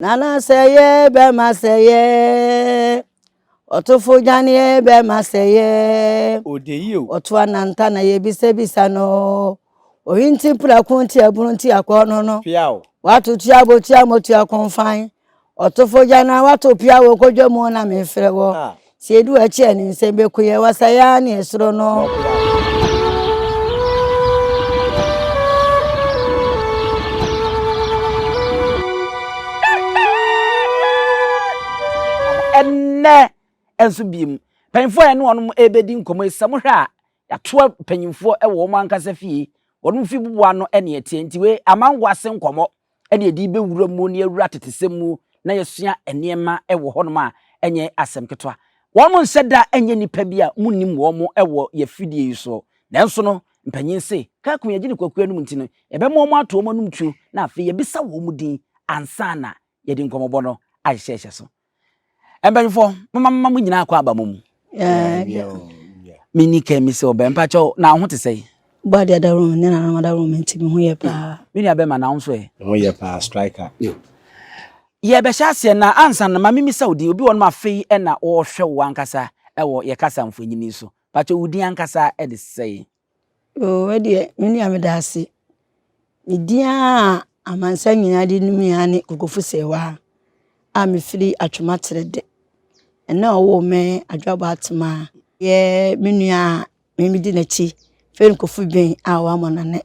Nana sɛyɛ bɛma sɛyɛ Ɔtofo gyaneɛ bɛma sɛyɛ Ode yi o. Ɔto ananta na yɛbisabisa no Ohinti prako nti abunu nti akɔ no no Piaw. Wato tua botua motua komfan Ɔtofo gyana wato pia wɔ kodwa mu na mefrɛ wɔ Ah. Sɛ edu akyi a ne nsɛm bɛku yɛ Wasɛe ara ne ɛsoro no. Ɛnnɛ nso bio, mpanyimfoɔ a yɛne wɔn rebɛdi nkɔmmɔ yi, sɛ mohwɛ a, yɛatoa mpanyimfoɔ wɔ wɔn ankasa fie, wɔn fi boboa ano ne ɛteɛ. Nti wei, amango ase nkɔmmɔ ɛne yɛde rebɛwura mu na yɛawura atetesɛm mu na yɛasua nneɛma wɔ hɔnom a ɛnyɛ asɛm ketewa. Wɔn nhyɛ da nyɛ nnipa bi a monnim wɔn wɔ yɛn afidie yi so. Nanso no, mpanyin se, Kaakun yɛgye no kwaku anom nti no, yɛbɛma wɔn ato wɔn anom tuo na afei yɛabisa wɔn din ansa na yɛde nkɔmmɔbɔ no ahyehyɛhyɛ so. Mpanyinfoɔ, moma moma mo nyinaa akɔ aba mo mu. Menni kan mi sɛ ɔbɛn mpakyɛw na wo ho te sɛn? Bɔ adeɛ adaworo mu ne nananom adaworo mu nti me ho yɛ paa. Me nua bɛma na wo nso ɛ? Me ho yɛ paa striker. Yɛbɛhyɛ aseɛ na ansa no ma memisa wo din, obi wɔ nom afei na ɔrehwɛ wo ankasa wɔ yɛ kasa mfonini so, mpakyɛw wo din ankasa de sɛn? Oo, wei deɛ me nua meda ase. Me din a amansan nyinaa de nim me ara ne Kokofu Serwaa a mefiri Atwoma Trede. Ɛna a ɔwoo me Adwoa Boatema yɛ me nua a me medi n'akyi frɛ no Kofi Ben a ɔwɔ Amɔnane.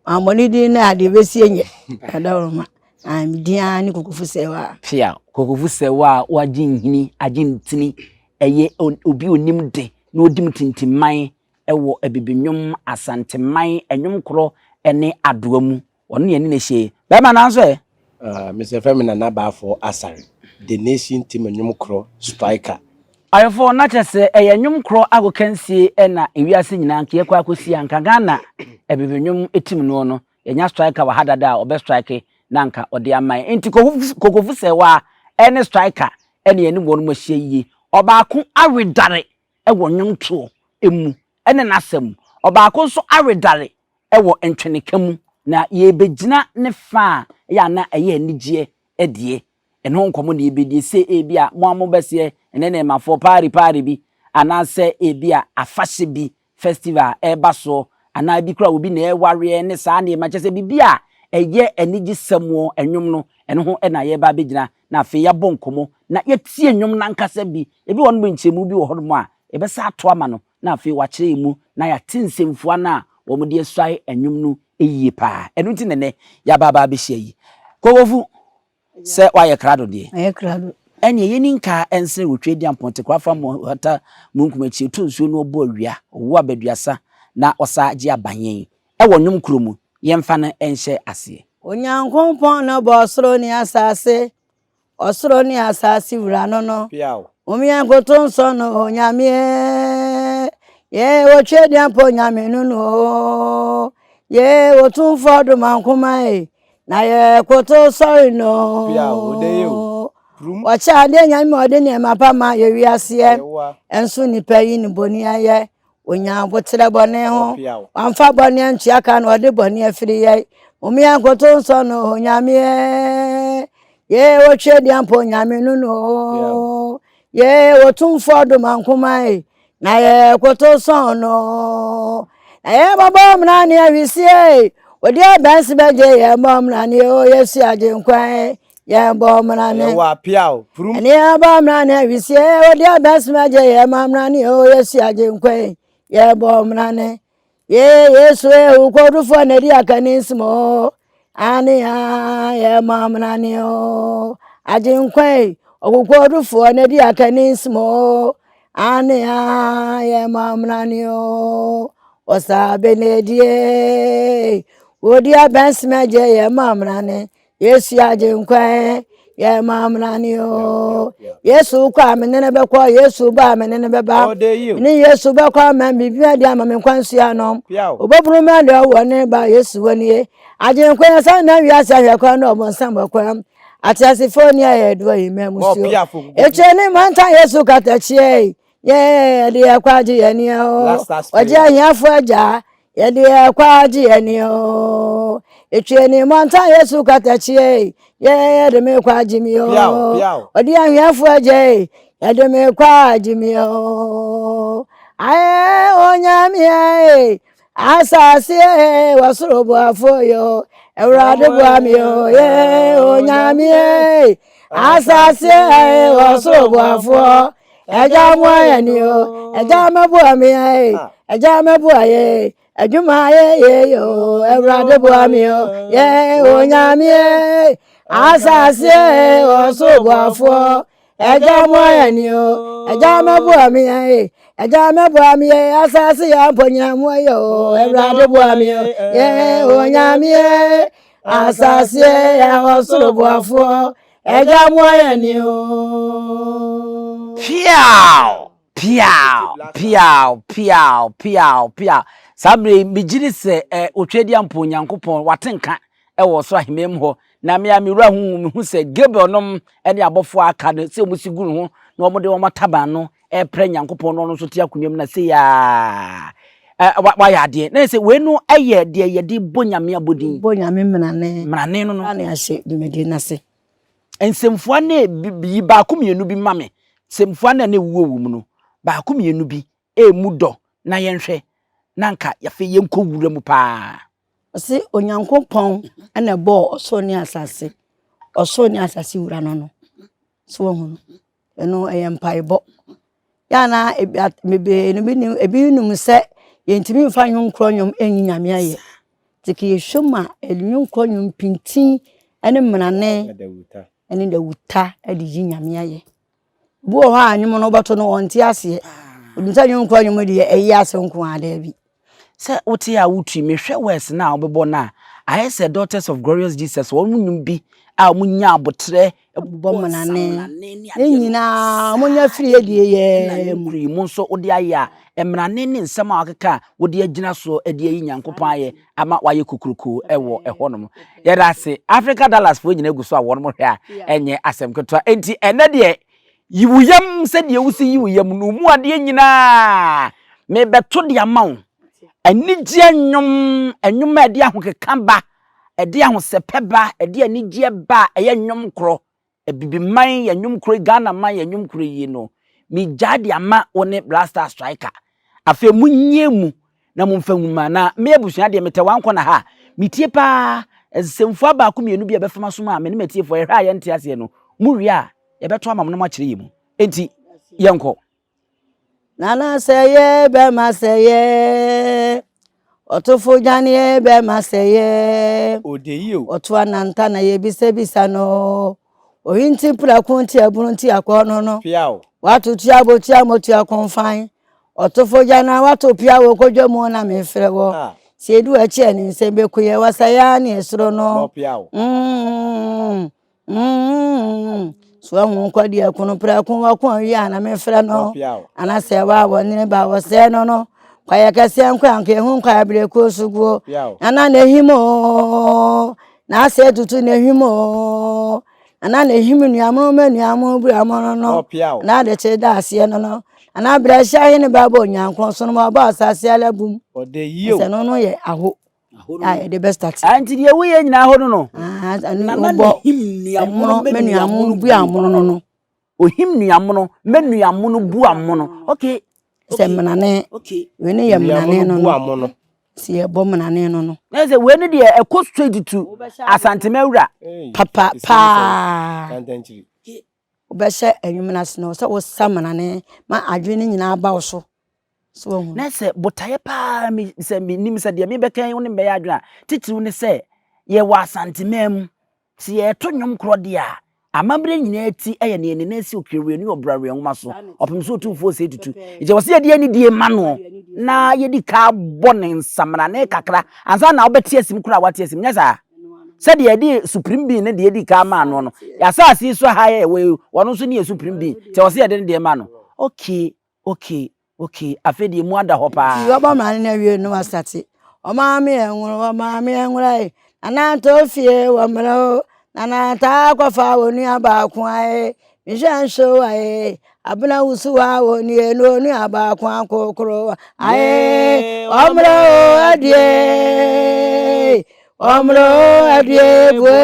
Mammɔ ne din no a deɛ ɛbɛsi nyɛ Adaworoma. Na me din ara ne Kokofu Serwaa. Fia, Kokofu Serwaa a wagye nhini, agye ntini, ɛyɛ obi a ɔnim de na ɔdi mu tintimman wɔ Abibi nnwom, Asanteman nnwom korɔ ne Adoa mu. Ɔno ne yɛne no ahyia yi. Bɛrima nanso ɛ? Me sɛ fɛ me Nana Baafoɔ Asare, The Nation Team nnwom korɔ striker. Ayɔfoɔ, na kyerɛ sɛ ɛyɛ nnwom korɔ agokansie na ewiase nyinaa nka yɛkɔ akɔsi a, nka Ghana Abibi nnwom team noɔ no, yɛnya striker wɔ ha dada a ɔbɛ strike na nka ɔde ama yɛn. Nti Kokofu Sɛwaa ne striker ne yɛne wɔnom ahyia yie. Ɔbaako awedare wɔ nnwontoɔ mu ne n'asɛm mu, ɔbaako nso awedare wɔ ntweneka mu, na yɛrebɛgyina ne fa a ɛyɛ a na ɛyɛ anigyeɛ deɛ, ɛno ho nkɔmmɔ na yɛbɛdie, sɛ ebi a mo a mobɛseɛ ɛnɛ nɛɛmafoɔ paari paari bi, anaasɛ ebi a afahyɛ bi, festival ɛreba soɔ, anaa ebi koraa obi na ɛrewareɛ ne saa nneɛma, kyerɛ sɛ biribi a ɛyɛ anigyesɛm wɔ nnwom no, ɛno ho na yɛreba abɛgyina na afei yɛabɔ nkɔmmɔ na yɛatie nnwom no ankasa bi. Ebi wɔ hɔnom a nkyerɛmu bi wɔ hɔnom a yɛbɛsan ato ama no na afei wakyerɛ yɛn mu na yɛate nsɛmfua no a wɔde asuae nnwom no yie paa. Ɛno nti na nnɛ yɛaba aba abɛhyia yi. Kokofu, sɛ woayɛ krado deɛ? Mayɛ krado. Ɛnneɛ yɛnni nkaa nsrɛ wɔ Tweaduampɔn Tekorafa Mmohata Munkum akyi, ɔtɔ nsuo no ɔbɔ awia, ɔwo abaduasa na ɔsa gye aban yɛn wɔ nnwom korɔ mu, yɛmfa no nhyɛ aseɛ. Onyankopɔn na ɔbɔɔ ɔsoro ne asase, ɔsoro ne asase wura no no. Mom yɛnkoto nsɔ no Onyame Yee otwedeɛ mpo Onyame no no o. Yee otumfoɔ domankoma e, na yɛkoto sɔre no. Ɔkyɛ adeɛ Nyame ma ɔde nneɛma pa ma yɛ wiaseɛ, ɛnso nnipa yi ne boni ayɛ. Ɔnyaa aboterɛ bɔne ho, wamfa bɔne antua ka na ɔde bɔne afiri yɛn. Mom yɛnkoto nsɔ no Onyame Yee otwedeɛ mpo Onyame no no o. Yee otumfoɔ domankoma e, na yɛkoto sɔn no. Na yɛbɔbɔ mmara ne awisie e, ɔdi abɛnse bɛgye yɛn bɔ mmara ne o, Yesu agyenkwa e. Yɛn bɔ mmara ne. Yɛwɔ apia o, purum. Ɛne yɛn bɔ mmara ne awisie odi abɛsoma gye yɛn ma mmara ne o Yesu agye nkwa yi. Yɛn bɔ mmara ne. Ye Yesu e ukodufoɔ na di aka ne nsem o. Ane a yɛn bɔ mmara ne o. Agye nkwa yi ɔkokodufoɔ na di aka ne nsem o. Ane a yɛn bɔ mmara ne o. Ɔsa benedie. Odi abɛsoma gye yɛn ma mmara ne. Yesu Agyenkwa ɛ, yɛ ma mmrane o. Yesu kɔ a me ne no bɛkɔ, Yesu ba a me ne no bɛba. Me ne Yesu bɛkɔ ama biribi adi ama me nkwa nsuo anom. Obɛbunu me ade ɔwɔ ne ba Yesu wɔ nie. Agyenkwa yɛ sɛ na wiase ahwɛ kwan na ɔbɔnsam wɔ kwan. Ateasefoɔ ni a yɛdoɔ yi mɛ musuo. Ekyir ne mantan Yesu katakyeɛ yi. Yɛ de yɛ kɔ agye yɛ ni o. Ɔgye ahiafoɔ agya. Yɛde ɛkɔ agye yɛni o. Etwe ni mɔnta Yesu katakyie. Yɛ yɛde me kɔ agye mi o. Ɔde ahiafo agye. Yɛde me kɔ agye mi o. Ayɛ onyame e. Asase e wɔsoro boafo yo. Awurade boa me o. Yɛ onyame e. Asase e wɔsoro boafo. Ɛgya mmoa yɛn ni o, ɛgya mɛboa me ɛ, ɛgya mɛboa yɛ, adwuma yɛ yɛ yɛ o, awurade boa me o, yɛ onyame ɛ, asase ɛ, ɔsoro boafoɔ, ɛgya mmoa yɛn ni o, ɛgya mɛboa me ɛ, ɛgya mɛboa me ɛ, asase yɛ mpɔ nyina mmoa yɛ o, awurade boa me o, yɛ onyame ɛ, asase ɛ, ɔsoro boafoɔ. Ɛgya mo ayɛ ni o. Piaw! Piaw! Piaw! Piaw! Piaw! Piaw! Saa berɛ yi, megye di sɛ eh, Otweaduampɔn Nyankopɔn wate nka wɔ ɔsoro ahemman mu hɔ, na me a me wura hu mehu sɛ Gabriel nom ne abɔfoɔ a aka no sɛ wɔn si gu ne ho na wɔde wɔn ataban no reprɛ Nyankopɔn na ɔno nso te akonnwa mu na sei a wayɛ adeɛ. Na yɛ sɛ wei no yɛ deɛ yɛde bɔ Nyame abɔdin. Bɔ Nyame mmarane. Mmarane no no. Na ahyɛ dwumadie no ase. Nsɛmfua no yi baako mmienu bi ma me. Nsɛmfua no a na ɛwuo wɔ mu no, baako mmienu bi ɛmu dɔ na yɛnhwɛ na nka afei yɛnkɔ wura mu paa. Ɔse Onyankopɔn na ɛbɔɔ ɔsoro ne asase. Ɔsoro ne asase wura no no. So wahu no? Ɛno ɛyɛ mpaebɔ. Yɛ a na ebi at bebree no bi ebi nim sɛ yɛntumi mfa nnwom korɔ nnwom nyi Nyame ayɛ. Nti ka yɛhwɛ mu a, nnwom korɔ nnwom pintin ne mmarane ne dawuta de yi Nyame ayɛ. Obi wɔ hɔ a nnwom no wobɛto no ɔnte aseɛ. Onim sɛ nnwom korɔ nnwom deɛ ɛyi ase nko ara, daabi. Sɛ wote a wotui mehwɛ words no a wobɛbɔ no a, ayɛ sɛ Daughters of Glorious Jesus wɔn nnwom bi a wɔnya aboterɛ bɔ mmanane ne nyinaa wɔnya firi adie yɛɛ mu. Kuri mu nso wode ayɛ a mmanane ne nsɛm a wakeka a wode agyina soɔ de ayi Nyankopɔn ayɛ ama wayɛ kokuroko wɔ ɛhɔnom. Yɛda ase. Africa Dallas foɔ nyinaa gu so a wɔn hwɛ a ɛnyɛ asɛm ketewa. Enti ɛnɛ deɛ Yi wo yam sɛdeɛ wosi yi wo yam no mu adeɛ nyinaa mebɛto de ama wo. Anigyeɛ nnwom, nnwom a ɛde ahokeka ba, ɛde ahosɛpɛ ba, ɛde anigyeɛ ba a ɛyɛ nnwom korɔ. Abibiman yɛ nnwom korɔ yi, Ghana man yɛ nnwom korɔ yi no, megyae de ama wo ne Black Star Striker. Afei monyɛ mu na momfa ngu ma na me abusua deɛ metɛ wankɔ na ha metie paa nsɛmfua baako mmienu bi a ɛbɛfa m'asom a me ne m'atiefoɔ yɛhwɛ a yɛnte aseɛ no mowie a Yɛbɛto ama mo na moakyerɛ yɛn mu. Enti, yɛnkɔ. Nana sɛ yɛ bɛma sɛ yɛ ɔtofo dwaneɛ bɛma sɛ yɛ ɔto ananta na yɛbisabisa no ohinti prako nti abunu nti akɔ no no wato tua botua motua kɔnfan ɔtofo gya na wato pia wɔ kodwa mu na mefrɛ wɔ ah. sɛ edu akyi a ne nsɛm bɛku yɛ wasa yɛ ne ɛsoro no mm. Mm, so ahu nkɔ deɛ kono prɛko wɔko awie a na mefrɛ no anasɛ wa wɔ ne ba wɔsɛɛ no no kwayɛ kɛseɛ nkɔ anka ehu nkɔ abirekuo so guo nana na ehim o na asɛ tutu na ehim o nana na ehim nuamono ma nuamono bura mono no na adekye da aseɛ no no nana brɛ hyɛ ahene ba bɔ onyankron so no ma ɔbɔ asase ala bum sɛ no no yɛ aho a yɛde bɛ start. Ah, nti deɛ woyɛ nyinaa hɔ no no. Ah, ɛno wobɔ ɛmono mɛnuamono bu amono no no. Ohim nuamono mɛnuamono bu amono. Okay. Sɛ mmenane. Okay. Wei ne yɛ mmenane no no. Sɛ yɛbɔ mmenane no no. Na sɛ wei ne deɛ ɛkɔ straight to Asantema wura. Papa paa. Wobɛhyɛ ɛnwom no ase no sɛ wosa mmenane ma adwene no nyinaa ba wo so. So wahu? Na sɛ botaeɛ paa me sɛ menim sɛ deɛ mebɛka yi wo ne mbɛyɛ adwene a titiriw ne sɛ yɛwɔ Asanteman mu sɛ yɛreto nnwom korɔ deɛ a amammerɛ nyinaa ti yɛ neɛ ne nan si okiriwie ne ɔbraweɛ nwoma so ɔpem so otumfoɔ sɛ tutu nti ɛwɔ sɛ yɛde anidie ma noɔ na yɛdi ka bɔ ne nsamrane kakra ansa na wobɛte asim koraa wate asim nyɛ saa sɛdeɛ yɛde supreme being ne deɛ yɛdi ka maa noɔ no yɛasase yi so ha yɛ wɔ yi wɔno nso ne yɛ supreme being nti ɛwɔ sɛ yɛde ne deɛ ma no okay Okay okay afei deɛ emu ada hɔ paa. Nti wɔbɔ mmara no awie no wasate. Ɔmaa me ɛnworo ɔmaa me ɛnworo ayi. Nana ntɔ fie wɔ mmerɛ o. Nana taa kɔfa wɔ nua baako ayi. Mehwɛ nso ayi. Abena wusu wa wo nie no onua baako akokoro ae ɔmmerɛ o adue ɔmmerɛ o adue bue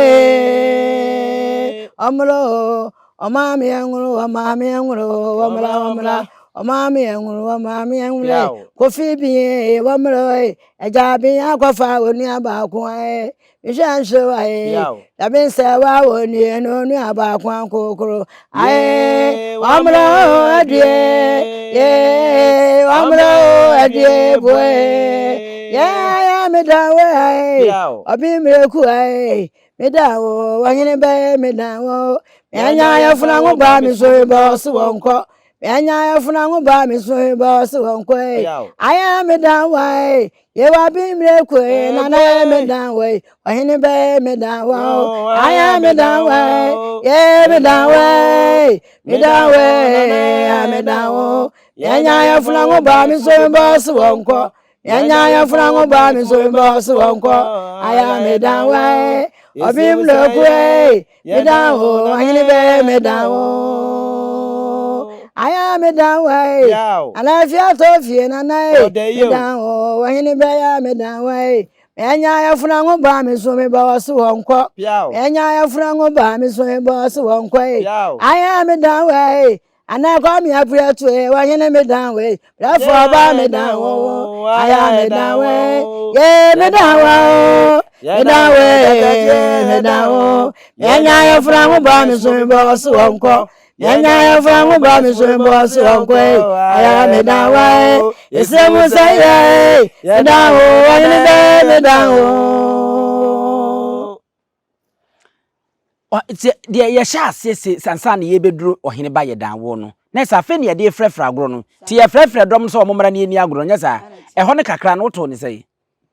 ɔmmerɛ o ɔmaame ɛnworo ɔmaame ɛnworo ɔmmra ɔmmra ɔmaame ɛnworo ɔmaame ɛnworo kofi bie ɔmmerɛ ɛgya bi akɔfa onua baako ae Nhwɛ nso ae, dabi nsɛ wa wɔ nie no nua baako ankokoro ae, wɔmmerɛ o adue, ye, wɔmmerɛ o adue bue, ye ayɛ meda wo ae, ɔbi mmireku ae, meda wo, wɔhene bɛyɛ meda wo, menya ayɛfona ho ba me so bɔ so wɔ nkɔ, menya ayɛfona ho ba me so bɔ so wɔ nkɔ, ayɛ meda wo ae, Yewa bi mire kwe na na ye me dan we ɔhene bɛ me dan wa o ayɛ me dan we ye me dan we me dan we ya me dan wo yɛnya yɛ funa ho ba me so bɔ so wɔ nkɔ yɛnya yɛ funa ho ba me so bɔ so wɔ nkɔ ayɛ me dan we ɔbi mire kwe Meda wo, ɔhene bɛ meda wo. Aya meda wo ai. Alafia to fie nana e. Meda wo, ɔhene bɛ ya meda wo ai. Menya ayɛfuna ho ba me so me ba wɔ so wɔ nkɔ. Menya ayɛfuna ho ba me so me ba wɔ so wɔ nkɔ e. Aya meda wo ai. Ana kwa mi apue to e ɔhene meda wo e. Brɛfo ɔba meda wo, aya meda wo e. Ye meda wo. Meda wo ee, meda wo. Menya ayɛfra ho ba me so bɔ so wɔ nkɔ. Menya ayɛfra ho ba me so bɔ so wɔ nkɔ ee. Aya meda wo ee. Esrɛ mu sɛ yɛ ee. Meda wo ɔhene bɛ meda wo. Deɛ yɛhyɛ aseɛ se sansa na yɛbɛduru ɔhene ba yɛ dan wo no na sɛ afei na yɛde frɛfrɛ agorɔ no nti yɛfrɛfrɛ dɔm sɛ wɔn mmra ne yɛni agorɔ nyɛ saa ɛhɔ no kakra no wotoo ne sɛ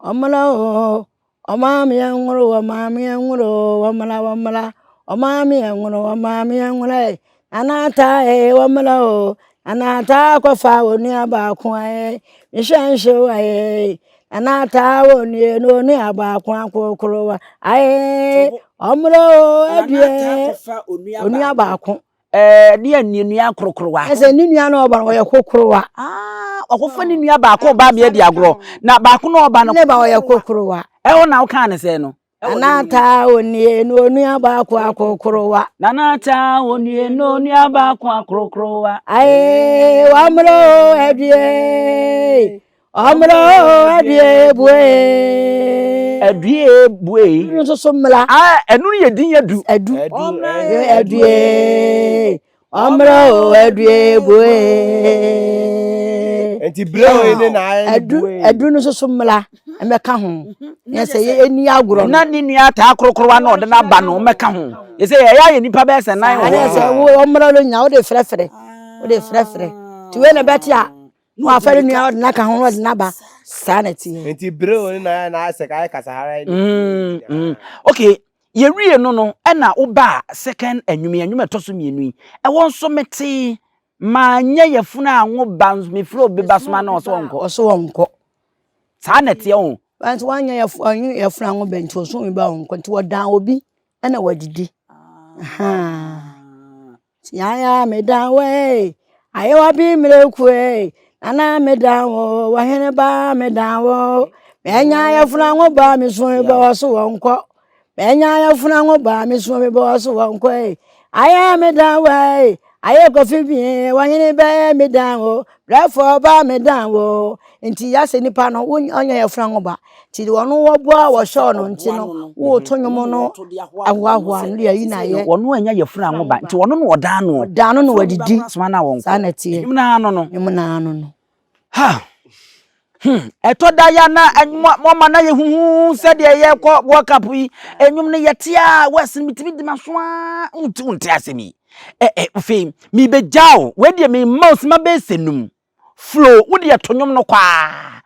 Wɔmmra oo, wɔmma me nworo, wɔmma me nworo oo, wɔmmra, wɔmmra, wɔmma me nworo, wɔmma me nworo ee. Nana Ataa ee, wɔmmra oo, Nana Ataa akɔfa onua baako ee, mehwɛ nhyew ee. Nana Ataa wɔ nue no onua baako akokorowa ee, wɔmmra oo, adue, onua baako. Ɛɛ ne yɛ ne nua korokorowa. Ɛsɛ ne nua na ɔba no ɔyɛ kokorowa. Ah, ɔkɔfa ne nua baako ba abea di agorɔ na baako na ɔba no. Ne ba ɔyɛ kokorowa. Ɛwɔ na ɔkaa ne sɛ no. Nana taa onie na onua baako akokorowa. Nana taa onie na onua baako akorokorowa. Aye, wamro adue. Ɔmmra o, adue bue. Adue bue. Ɛno nso so mmra. Ah, ɛno no yɛ din adu. Adu. Adue. Ɔmmra o, adue bue. Nti bere o ne na ayɛ Adu, adu no nso so mmra. Ɛmɛka ho. Yɛ sɛ yɛ ani agorɔ no. Na ne nua taa korokorowa na ɔde no aba no ɔmmɛka ho. Yɛ sɛ yɛyɛ ayɛ nipa bɛyɛ sɛ nan wɔ hɔ. Sɛ wo ɔmmra no nya wode frɛfrɛ. Wode frɛfrɛ. Ti wei na ɛbɛte a na wafa ne nua ɔde n'aka ho na ɔde n'aba saa na ɛteɛ. Nti bere o ne na na asɛ ayɛ kasahara yi. Mm, mm. Okay, yɛwie no no ɛna wobaa second anwum yi anwum ɛtɔ so mmienu yi ɛwɔ nso metee manyɛ yɛfunu a ngo ba mefiri obi ba soma na ɔsɛ ɔnkɔ. Ɔsɛ ɔnkɔ. Saa na ɛteɛ o. Nti wanyɛ yɛfunu ango ba nti ɔsɛ obi ba ɔnkɔ nti wɔdan obi ɛna wadidi. Ah. Yaya meda wo ee, ayewa bi mmireku ee, nana meda wo, wɔhene ba meda wo. Mɛnya ayɛfuna ho ba me so bɛ wɔ so wɔ nkɔ. Mɛnya ayɛfuna ho ba me so bɛ wɔ so wɔ nkɔ ee. Ayɛ meda wo ee, ayɛ kofi bi ee, wɔhene bɛ meda wo, brɛfo ba meda wo. Nti yasɛ nipa no wo ɔnyɛ yɛfuna ho ba. Nti wɔn wɔboa wɔhyɛ no nti no woto nnwom no ahoahoa no de ayi na ayɛ. Wɔn anya yafunu anwo ba nti wɔn na ɔdaa no. Ɔdaa no na wadidi. Soma na wɔn kɔ. Saa na ɛteɛ. Nnwom naa no no. Nnwom naa no no. Ha. Hmm. Ɛtɔ da ya na mɔma na yɛ huhu sɛdeɛ yɛkɔ World Cup yi. Nnwom no yɛte a West no metumi di m'aso a wonte wonte asɛm yi. Ɛ ɛ afei mebɛgya o. Wei deɛ memma osima bɛyɛ sɛ num. Flo, wo deɛ to nnwom no kɔ ara,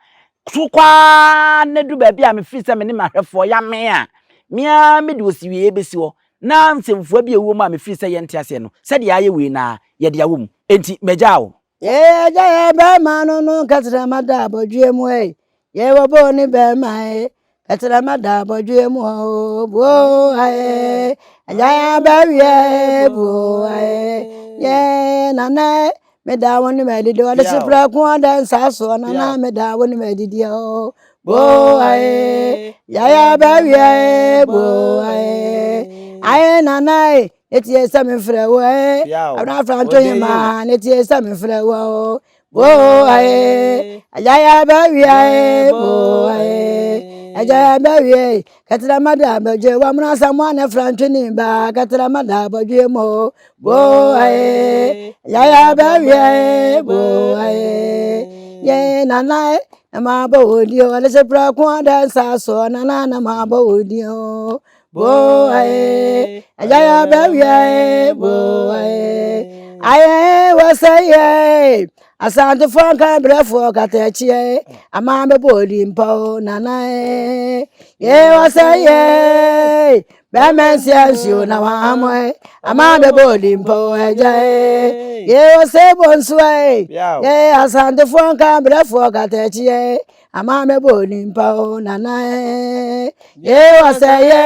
to kɔ ara na du baabi a mefiri sɛ me ne m'ahwɛfoɔ yɛamee a, me ara mede osiwieɛ bɛsi hɔ, na nsɛmfua bi a ɛwɔ mu a mefiri sɛ yɛnte aseɛ no, sɛdeɛ ayɛ wei no ara, yɛde awɔ mu. Enti magyaa wo. Yee agya yɛ bɛrima no no kɛtrɛma da abɔdweɛ mu ei Yee wɔbɔɔ ne bɛrima ei kɛtrɛma da abɔdweɛ mu o buo ae agya yɛ abɛweɛ buo ae yee. nana meda wo ne madidi ɔde se prɛko ɔda nsa soɔ nana meda wo ne madidi o bo ae yaya bɛwiɛ bo ae ae nana e ne tie sɛ mefrɛ wo e abena franto hema ne tie sɛ mefrɛ wo o bo ae yaya bɛwiɛ bo ae yaya bɛwiɛ Kɛtɛrɛ ma da bɔdwe wa muna samoa ne frantwini ba kɛtɛrɛ ma da bɔdwe mo bo aye yaya bɛ wiɛ bo aye ye nana e na ma bɔ wo di o ale se pra ko ada nsa so nana na ma bɔ wo di o bo aye yaya bɛ wiɛ bo aye aye wɔ sɛ ye Asantefoɔ nka brɛfoɔ katakyeɛ aman bɛbɔ odi mpa o nana ee ye wɔsɛ ye bɛmɛ nsia nsuo na wɔamɔ e aman bɛbɔ odi mpa o agya ee ye wɔsɛ bɔ nsuo e ye Asantefoɔ nka brɛfoɔ katakyeɛ aman bɛbɔ odi mpa o nana ee ye wɔsɛ ye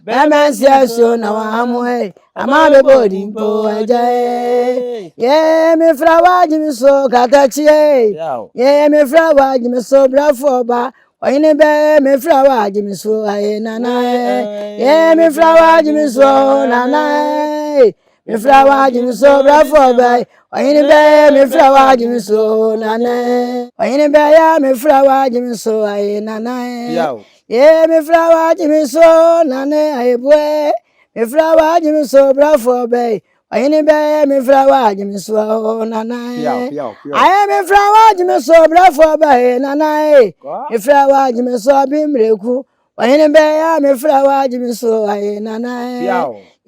bɛmɛ nsia nsuo na wɔamɔ e Ama me body mpo agya e. Ye me fra wa gye me so katakyie. Ye me fra wa gye me so brafo ba. Ɔhene bɛ me fra wa gye me so aye nana e. Ye me fra wa gye me so nana e. Me fra wa gye me so brafo ba. Ɔhene bɛ me fra wa gye me so nana e. Ɔhene bɛ ya me fra wa gye me so aye nana e. Ye me fra wa gye me so nana aye bue. Mefra w'agye me so brafoɔ bɛyi ɔhene bɛyɛ mefra w'agye me so o nana ayɛ mefra w'agye me so brafoɔ bɛyi nana mefra w'agye me so abimmireku ɔhene bɛyɛ mefra w'agye me so ayɛ nana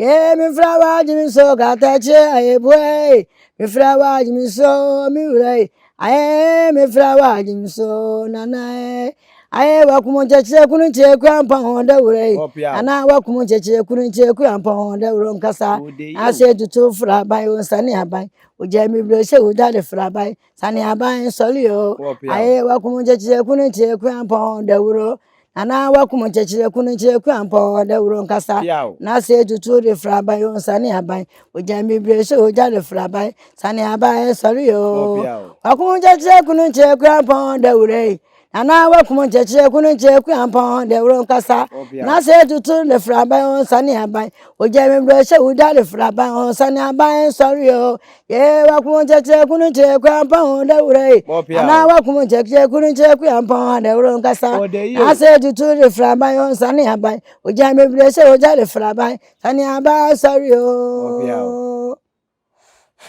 yɛ mefra w'agye me so katakye ayɛ bue mefra w'agye me so me wura yi ayɛ mefra w'agye me so nana Aye wakum nkyɛkyerɛ kunu nkyɛ kura mpa ho dawuro yi anaa wakum nkyɛkyerɛ kunu nkyɛ kura mpa ho dawuro nkasa ase tutu fura aban o nsane aban ogya mi bere sɛ ogya de fura aban sane aban sɔre o aye wakum nkyɛkyerɛ kunu nkyɛ kura mpa ho dawuro anaa wakum nkyɛkyerɛ kunu nkyɛ kura mpa ho dawuro nkasa na ase tutu de fura aban o nsane aban ogya mi bere sɛ ogya de fura aban sane aban sɔre o wakum nkyɛkyerɛ kunu nkyɛ kura mpa ho dawuro yi Nana wakum nkyɛkyerɛ kunu nkyɛ kuampɔn dɛ wuro nkasa na sɛ tutu ne fraban o nsane aban ogya mi brɛ hyɛ wuda ne fraban o nsane aban sɔre o ye wakum nkyɛkyerɛ kunu nkyɛ kuampɔn dɛ wuro yi nana wakum nkyɛkyerɛ kunu nkyɛ kuampɔn dɛ wuro nkasa na sɛ tutu ne fraban o nsane aban ogya mi brɛ hyɛ ogya ne fraban sane aban sɔre o.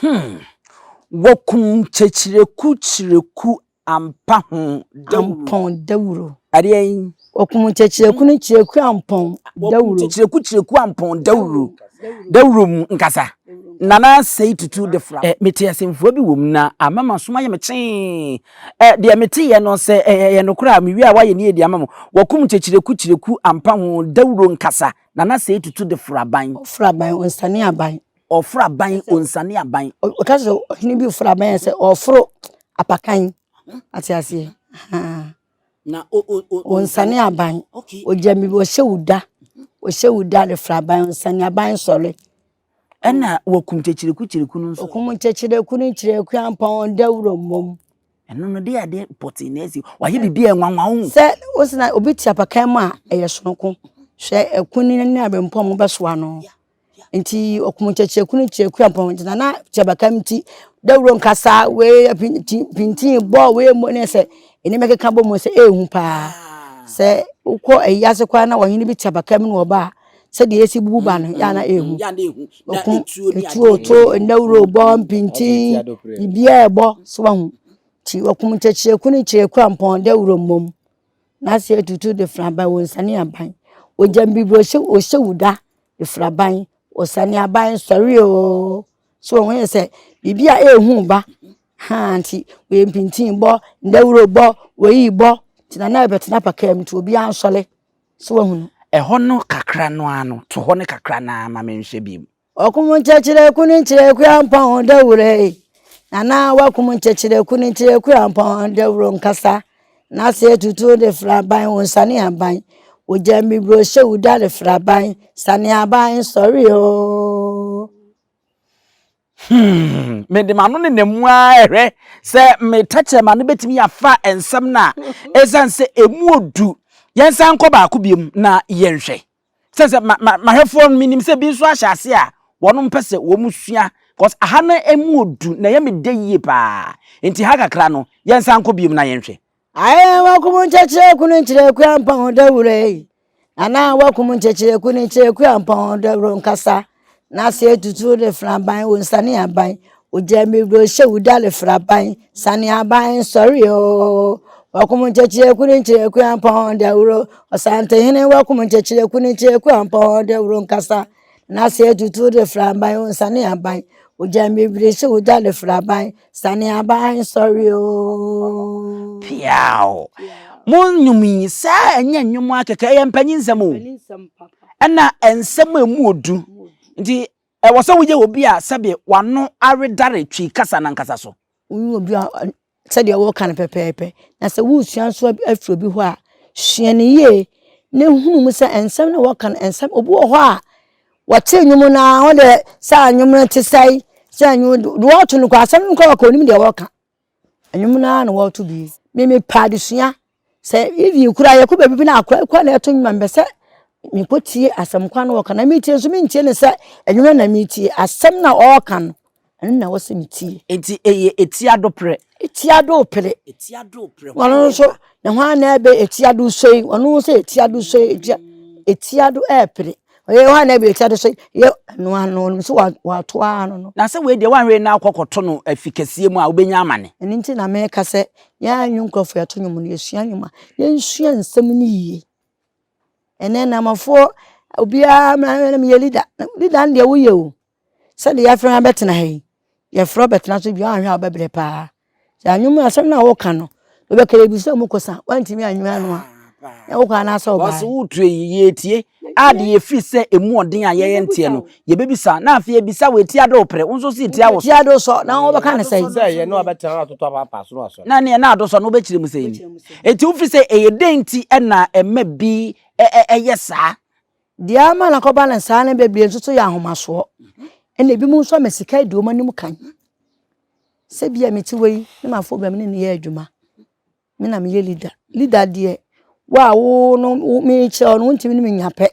Hmm. Wɔkum kyekyereku kyereku ampa ho dawuro. Ampɔn dawuro. Adeɛ yi. Wɔkum kyekyereku ne kyereku ampɔn dawuro. Wɔkum kyekyereku kyereku ampɔn dawuro. Dawuro mu nkasa. Nana Sɛi Tutu de fra. Eh, mete asɛmfua bi wɔ mu na ama m'asom ayɛ me kyee. Eh, deɛ meteeɛ no sɛ ɛyɛ nokorɛ a, mewie a woayɛ ne yie de ama mo. Wɔkum kyekyereku kyereku ampa ho dawuro nkasa. Nana Sɛi Tutu de fra ban. Ɔfra ban, ɔnsane aban. Ɔforo aban, ɔnsiane aban. Ɔka sɛ ɔhene bi foro aban sɛ ɔforo apakan. Ate aseɛ. Na ɔnsiane aban. Ɔgya mi ɔhyɛ wo da. Ɔhyɛ wo da de foro aban ɔnsiane aban sɔre. Ɛna wɔkum kyekyereku kyereku no nso. Ɔkum kyekyereku ne kyereku ampɔn dawuro mmom. Ɛno no de adeɛ pɔtee na asi. Wayɛ biribi a ɛnwanwa wo. Sɛ wosena obi te apakan mu a ɛyɛ sononko. Hwɛ ɛkunini ne abɛmpɔn mo bɛsoa no. Nti ɔkum nkyɛkyerɛku ne kyerɛku ampɔn nti nana kyerɛbakam nti dawuro nkasa wei pintin bɔ wei mmɔ ne sɛ nneɛma keka bɔ mu sɛ ehu paa sɛ wokɔ ayi ase koraa na ɔhene bi te abakam na ɔba a sɛdeɛ esi bubu ba no yɛ ana ehu ɔko etuo to nnawuro bɔ mpintin biribiara ɛbɔ so wahu nti ɔkum nkyɛkyerɛku ne kyerɛku ampɔn dawuro mmom n'ase atutu de fraban wɔ nsane aban ogya mbibiri ɔhyɛ ɔhyɛ wuda efraban ɔsane aban sɔre oo so wɔn yɛ sɛ biribi a ehu ba haa nti wɔyɛ mpintin bɔ ndawuro bɔ wɔyi bɔ nti na na ɛbɛtena pakaa mu nti obiara nsɔre so wɔn ho. Ɛhɔ no kakra no ara no, to hɔ no kakra no ara ma menhwɛ bio. Ɔkum nkyɛkyerɛ ku ne nkyerɛ kuampɔn dawuro ei. Nana wakum nkyɛkyerɛ ku ne nkyerɛ kuampɔn dawuro nkasa. N'ase atutu de fraban onsane aban. Ogya mmibiro hyɛ wo da de fraban sane aban sɔre oo. Hmm, mede m'ano ne nam ara rehwɛ sɛ me tɛkyerɛma no bɛtumi afa nsɛm no a, ɛsiane sɛ ɛmu odu. Yɛnsan nkɔ baako biom na yɛnhwɛ. Sɛ sɛ ma ma mahwɛfoɔ no menim sɛ bi nso ahyɛ ase a wɔn mpɛ sɛ wɔn sua cause aha no ɛmu odu na ɛyɛ me dɛ yie paa. Nti ha kakra no yɛnsan nkɔ biom na yɛnhwɛ. Ae, wakum nkyɛkyerɛ kunu nkyerɛ kua mpɔn dawuro yi. Anaa wakum nkyɛkyerɛ kunu nkyerɛ kua mpɔn dawuro nkasa. Na sɛ etutu de fra ban wo nsane aban. Ogya mibro hyɛ wo da de fra ban sane aban sɔre o. Wakum nkyɛkyerɛ kunu nkyerɛ kua mpɔn dawuro. Ɔsantehene wakum nkyɛkyerɛ kunu nkyerɛ kua mpɔn dawuro nkasa. Na sɛ etutu de fra ban wo nsane aban. Ogya mibro hyɛ wo da de fra ban Sane aban sɔre oo. Piaw. Mo nnwom yi, saa ɛnyɛ nnwom ara kɛkɛ, ɛyɛ mpanyin nsɛm o. Ɛna nsɛm a emu odu. Nti ɛwɔ sɛ woyɛ obi a sɛbe w'ano awedare Twi kasa no ankasa so. Woyɛ obi a sɛdeɛ wɔka no pɛpɛɛpɛ. Na sɛ woresua nso afiri obi hɔ a, sua no yie na hunu mu sɛ nsɛm no a wɔka no, nsɛm obi wɔ hɔ a Wɔte nnwom no ara, wɔn deɛ sɛ nnwom no te sɛe, sɛ nnwom deɛ wɔto no koraa asɛm no koraa wɔka onim deɛ wɔka. Nnwom no ara na wɔto bi. Me mepɛ adesua. Sɛ even koraa yɛkɔ baabi bi na akora koraa na ɛto nnwom a mepɛ sɛ mekɔtie asɛm koraa na wɔka na metie nso mentie no sɛ nnwom no na metie asɛm na ɔreka no ɛno na ɛwɔ sɛ metie. Enti ɛyɛ etiadopere. Etiadopere. Etiadopere. Ɔno nso ne ho ana ɛbɛ etiado soi ɔno nso etiado soi etia etiado ɛɛpere. Ɔyɛ hɔ ana ɛbɛ etiado soi yɛ ɛno ano ɔno nso wato ano no. Na sɛ wei deɛ wanhwɛ na akɔ kɔto no afi kɛseɛ mu a wobɛnya amane. Ɛno nti na meka sɛ yɛn a nkurɔfoɔ yɛto nnwom no yɛsua nnwom a yɛnsua nsɛm no yie. Ɛnɛ nnamafoɔ obiara meyɛ leader leader no deɛ woyɛ o. Sɛdeɛ yɛafrɛ no abɛtena ha yi, yɛfrɛ wo bɛtena so bi a, woanhwɛ a wobɛbrɛ paa. Sɛ anwom asɛm no a woka no, wobɛka yɛbi sɛ ɔmo kɔsa, woantumi anwene ano a, na wokɔ anaasɛ wobaa. Wɔse wotu eyi yɛtie a de yɛfiri sɛ emu ɔden a yɛyɛ nteɛ no, yɛbɛbisa na afei yɛbisa wo ɛti ade wopere, wo nso se ɛti awo so. Ɛti ade sɔ, na wobɛka no sɛn? Sɛ ɛyɛ na wabɛtena na watoto apaapaa so na wasɔre. Na neɛ na ado sɔ no wobɛkyerɛ mu sɛn ni? Enti wofiri sɛ ɛyɛ dɛn nti na ɛma bi ɛyɛ saa? Deɛ ama no akɔba no saa no bebree nso so yɛ ahomasoɔ. Ɛna ebinom nso ama sika adi wɔn anim kan. Sɛ bi a mete hɔ yi, ne m'afo bra me ne no yɛ adwuma. Me na meyɛ leader. Leader deɛ, wo a wo no wo mekyerɛ wo no wontumi ne me nya pɛ.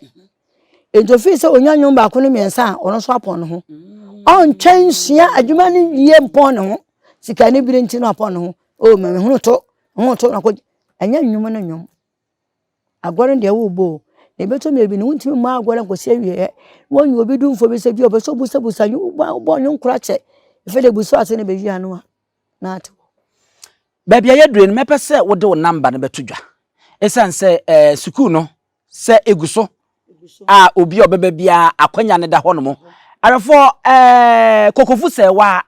Nti ofii sɛ onya nnwom baako ne mmiɛnsa a, ɔno nso apɔn ne ho. Ɔntwɛn nsua adwuma no wie mpɔn ne ho. Sika ne bere nti na apɔn ne ho. Oh, ma mehunu to, mehunu to na kɔ. Ɛnyɛ nnwom no nnwom. Agorɔ no deɛ worebɔ o, na ɛbɛtɔ mmerɛ bi no wontumi mmɔ agorɔ no nkɔsi awieɛ. Wɔnyɛ obi dumfoɔ bi sɛ bi a ɔpɛ sɛ ɔbusabusa nnwom, wobɔ nnwom koraa kyɛ. Afei deɛ busa ase na bɛyi ano a, na ate hɔ. Baabi a yɛaduru yi no, mɛpɛ sɛ wode wo namba no bɛto dwa. Ɛsiane sɛ eh, sukuu no, sɛ ɛgu so a obi a ɔbɛba biara akwanya no da hɔnom. Awɛfoɔ eh, Kokofu Sɛɛwaa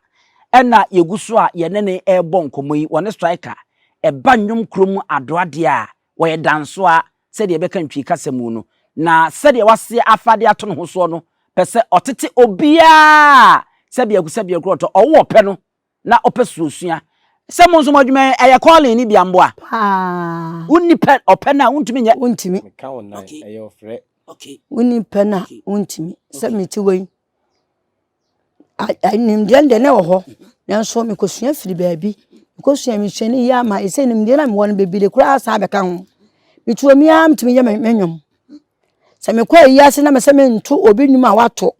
ɛna yɛgu so a yɛne ne ɛrebɔ nkɔmmɔ yi, wɔne striker ɛba nnwom kurom adoadeɛ a wɔyɛ dansoa sɛdeɛ yɛbɛka Ntwi kasa mu no, na sɛdeɛ wase afa de ato ne ho soɔ no, pɛ sɛ ɔtete obiara a sɛdeɛ sɛdeɛ korɔtɔ ɔwo ɔpɛ no na ɔpɛ suasua. Sɛ mo nso mo adwuma yi ɛyɛ calling ne bia mboa. Paa. Wonni pɛ ɔpɛ no a wontumi nyɛ. Wontumi. Meka wo nan ɛyɛ ɔfrɛ. Wonni pɛ no a wontumi. Sɛ mete hɔ yi Nimdeɛ no deɛ na ɛwɔ hɔ, nanso mekɔsua firii baabi. Mekɔsua mesua no yie ama seesei nimdeɛ no a mewɔ no bebree koraa san abɛka ho. Metu me ara metumi yɛ me nnwom. Sɛ mekɔ ayie ase na mesɛ mento obi nnwom a wato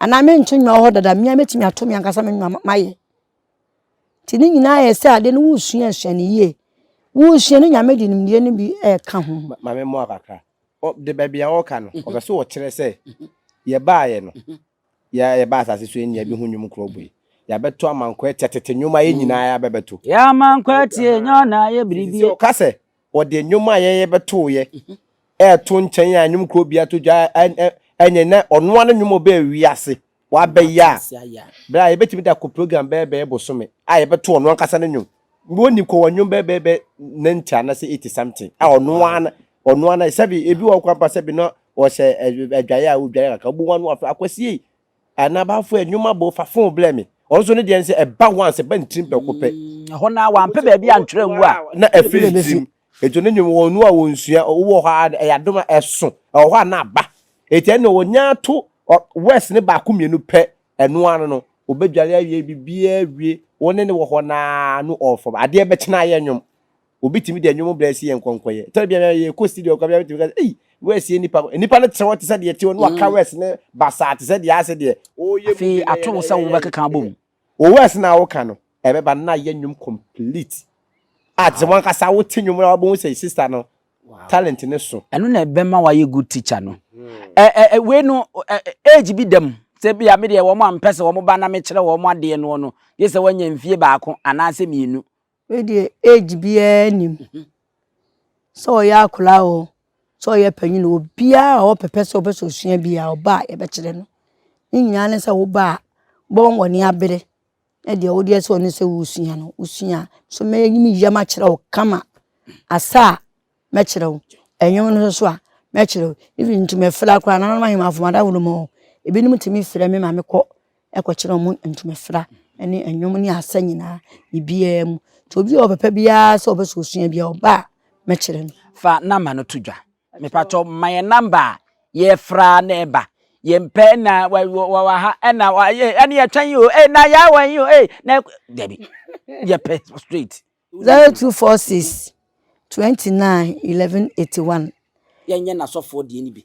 anaa mento nnwom a ɛwɔ hɔ dada a, me ara mɛtumi ato me ankasa me nnwom mayɛ. Nti ne nyinaa yɛ sɛ adeɛ no wosua sua no yie. Wosua no Nyame de nimdeɛ no bi reka ho. Ma me mmoa kakra. De baabi a ɔreka no, ɔpɛ sɛ ɔkyerɛ sɛ yɛbaeɛ no, Yɛ yɛba asase so yi nyɛ bi ho nnwom korɔ bɔ yi. Yɛabɛto amankɔ atia tete nnwom a yɛn nyinaa yɛabɛbɛto. Yɛ amankɔ atie nyɛ ɔna ayɛ biribi. Sɛ ɔka sɛ ɔde nnwom a yɛn yɛbɛtoeɛ ɛreto nkyɛn a nnwom korɔ bi ato dwa ɛnyɛ na ɔno ara ne nnwom a ɔbɛɛ wiase wabɛyɛ a, berɛ a yɛbɛtumi de akɔ program bɛyɛ bɛyɛ bosome a yɛbɛto ɔno ankasa ne nnwom. Wɔnni kɔ wɔ nnwom bɛyɛ bɛyɛ bɛ 90 anaasɛ 80 something a ɔno ara ɔno ara sɛbi ebi wɔ kwan pa sɛbi na ɔhyɛ adwaeɛ a ɔdwaeɛ kakra wobɛhu ano afrɛ Akwasi ei anaa baafo ɛ nnwom abɔ fa phone blɛ me ɔno nso ne deɛ ne sɛ ɛba once ɛba ne tirim prɛko pɛ. Ɛhɔ no ara wampɛ baabi antwerɛ angu a. Na ɛfiri ne tirim ɛti ne nnwom wɔn a wɔnsua wowɔ hɔ a ɛyɛ adom a ɛso ɛwɔ hɔ a na aba ɛti ɛne ɔnya to words ne baako mmienu pɛ ɛno ara no. Ɔbɛdware awie biribiara awie, wo ne no wɔ hɔ no ara no ɔrefam. Adeɛ bɛkye no ayɛ nnwom. Obi tumi de nnwom brɛ si yɛn nkɔnkɔyɛ. Tɛrɛ bia yɛ kɔ studio kɔ bia tumi ka sɛ, "Ei, wɛs yɛ nipa." Nipa no te hɔ te sɛ deɛ te hɔ no waka wɛs ne basaa te sɛ deɛ asɛ deɛ ɔreyɛ Afei movie na ato wo sɛ wobɛkeka abom. Wo wɛs no a woka no, ɛbɛba no na ayɛ nnwom complete. A te sɛ wankasa wote nnwom no a wobɛhu sɛ sister no talent no so. Ɛno na ɛbɛma wayɛ good teacher no. Ɛ ɛ ɛ wei no ɛ ɛ age bi da mu. Sɛ bi a me deɛ wɔn a mpɛ sɛ wɔn ba na mekyerɛ wɔn adeɛ noɔ no, gye sɛ wɔanya mfie baako anaasɛ mmienu. Wei deɛ age biara nnim. Sɛ ɔyɛ akwadaa o, sɛ ɔyɛ panin o, obiara a ɔwɔ pɛpɛ sɛ ɔpɛ sɛ ɔsua biara ɔba a yɛbɛkyerɛ no. Ne nyinaa ne sɛ woba a, wobɛma w'ani abere na deɛ wode asi w'ani sɛ woresua no, wosua a, nso mɛyi me yam akyerɛ wo kama. Asa a, mɛkyerɛ wo. Nnwom no nso so a, mɛkyerɛ wo. Even ntomafira koraa, nananom ahemfo adaworo mu, ebinom tumi frɛ me ma mekɔ kɔkyerɛ wɔn ntomafira ne nnwom ne asa nyinaa, biribiara mu. Nti obi a ɔwɔ pɛpɛ biara sɛ ɔpɛ sɛ ɔsua biara, ɔba a, mɛkyerɛ no. Fa number no to dwa. Mepakyɛw ma yɛn number a yɛfrɛ a na ɛba. Yɛmpɛ na wɔ ha ɛna ɛne yɛtwɛn yi o, ee na yɛawɔ yi o, ee na dabi. Yɛpɛ straight. 0246 29 11 81. Yɛnyɛ n'asɔfoɔ deɛ no bi.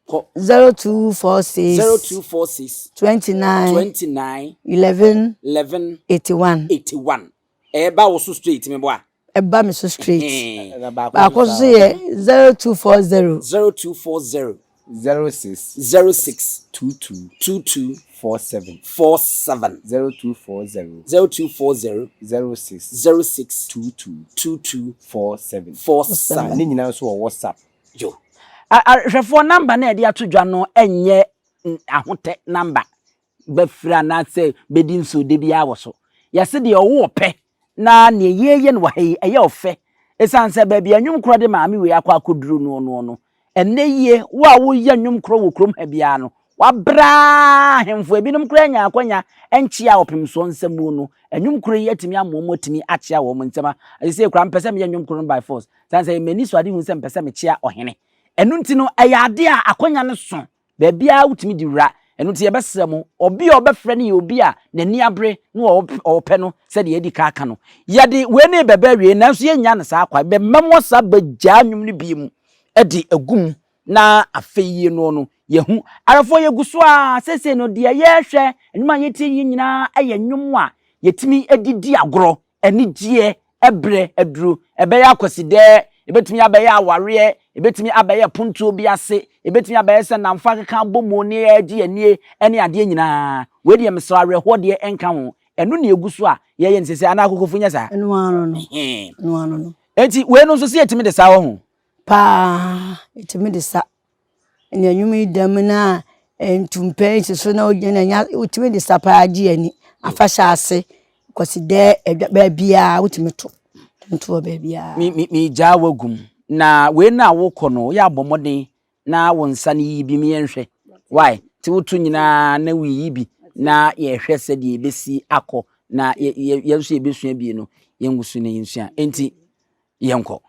Kɔ. 0246 0246 29 29 11 11 81. 81. Ɛba wo so straight meboa. Ɛba me so straight. Baako nso yɛ 0240. 0240. 06. 06. 22. 22. 47. 47. 0240. 0240. 06. 06. 22. 22. 47. 47. Ne nyinaa nso wɔ WhatsApp. Yo. Ahwɛfoɔ namba no a yɛde ato dwa no nyɛ ahotɛ namba bɛfrɛ anaasɛ bɛdi nsuo da biara wɔ so. Yɛse deɛ ɔwo ɔpɛ na neɛ yɛyɛ no wɔ ha yi ɛyɛ ɔfɛ. Ɛsiane sɛ baabi a nnwom korɔ de maame wei akɔ akɔduru noɔ noɔ no, ɛnnɛ yie wo a woyɛ nnwom korɔ wɔ kurom ha biara no, wabrɛ ara ahemfo ebinom koraa anya akwanya nkyea ɔpemsoɔ nsamuo no, nnwom korɔ yi atumi ama wɔn atumi akyea wɔn nsam a seesei koraa mepɛ sɛ meyɛ nnwom korɔ no by force. Sane sɛ m'ani so ade hu sɛ mepɛ sɛ mekyea ɔhene. Ɛno nti no, ɛyɛ ade a akwanya no so. Baabiara wotumi de wura. Ɛno nti yɛbɛsrɛ mo, obi a ɔbɛfrɛ no yɛ obi a n'ani abere na ɔpɛ no sɛdeɛ yɛadi kan aka no. Yɛde wei no rebɛba awiei, nanso yɛnnya no saa kwa. Yɛbɛma mo asa abɛgyaa nnwom no bi mu de agu mu na afei yi no no yɛahu. Awɛfoɔ yɛgu so ara, seesei no deɛ yɛrehwɛ, nnwom a yɛtie yi nyinaa yɛ nnwom a yɛtumi de di agorɔ anigyeɛ berɛ aduru. Ɛbɛyɛ akwasidɛɛ, ɛbɛtumi abɛyɛ awareɛ, ɛbɛtumi abɛyɛ pontoɔ bi ase, ɛbɛtumi abɛyɛ sɛ nnamfo akeka abɔ mu ne yɛregye yɛn nie ne adeɛ nyinaa. Wei deɛ mesrɛ awerɛhoɔ deɛ ɛnka ho. Ɛno na ɛgu so a yɛyɛ no seesei anaa akokofo nyɛ saa? Ɛno ara no. Ɛno ara no. Enti wei no nso sɛ yɛtumi de saa wɔ ho? Paa, yɛtumi de sa. Ɛna nnwom yi da mu no a, ntumpɛ nsi so na wogyina nya wotumi de sa paa gye ani. Afahyɛ ase, Kwasidɛ, adwa baabiara wotumi to. Wotumi to wɔ baabiara. Me me megyaa wo agu mu. Na wei no a wokɔ no, woyɛ abɔ mmɔden na wo nsa no yiyi bi ma yɛnhwɛ. Why? Nti woto nyinaa na woyiyi bi na yɛhwɛ sɛdeɛ ɛbɛsi akɔ na yɛ yɛ yɛn nso yɛbɛsua bi no, yɛngu so na yɛnsua. Enti yɛnkɔ.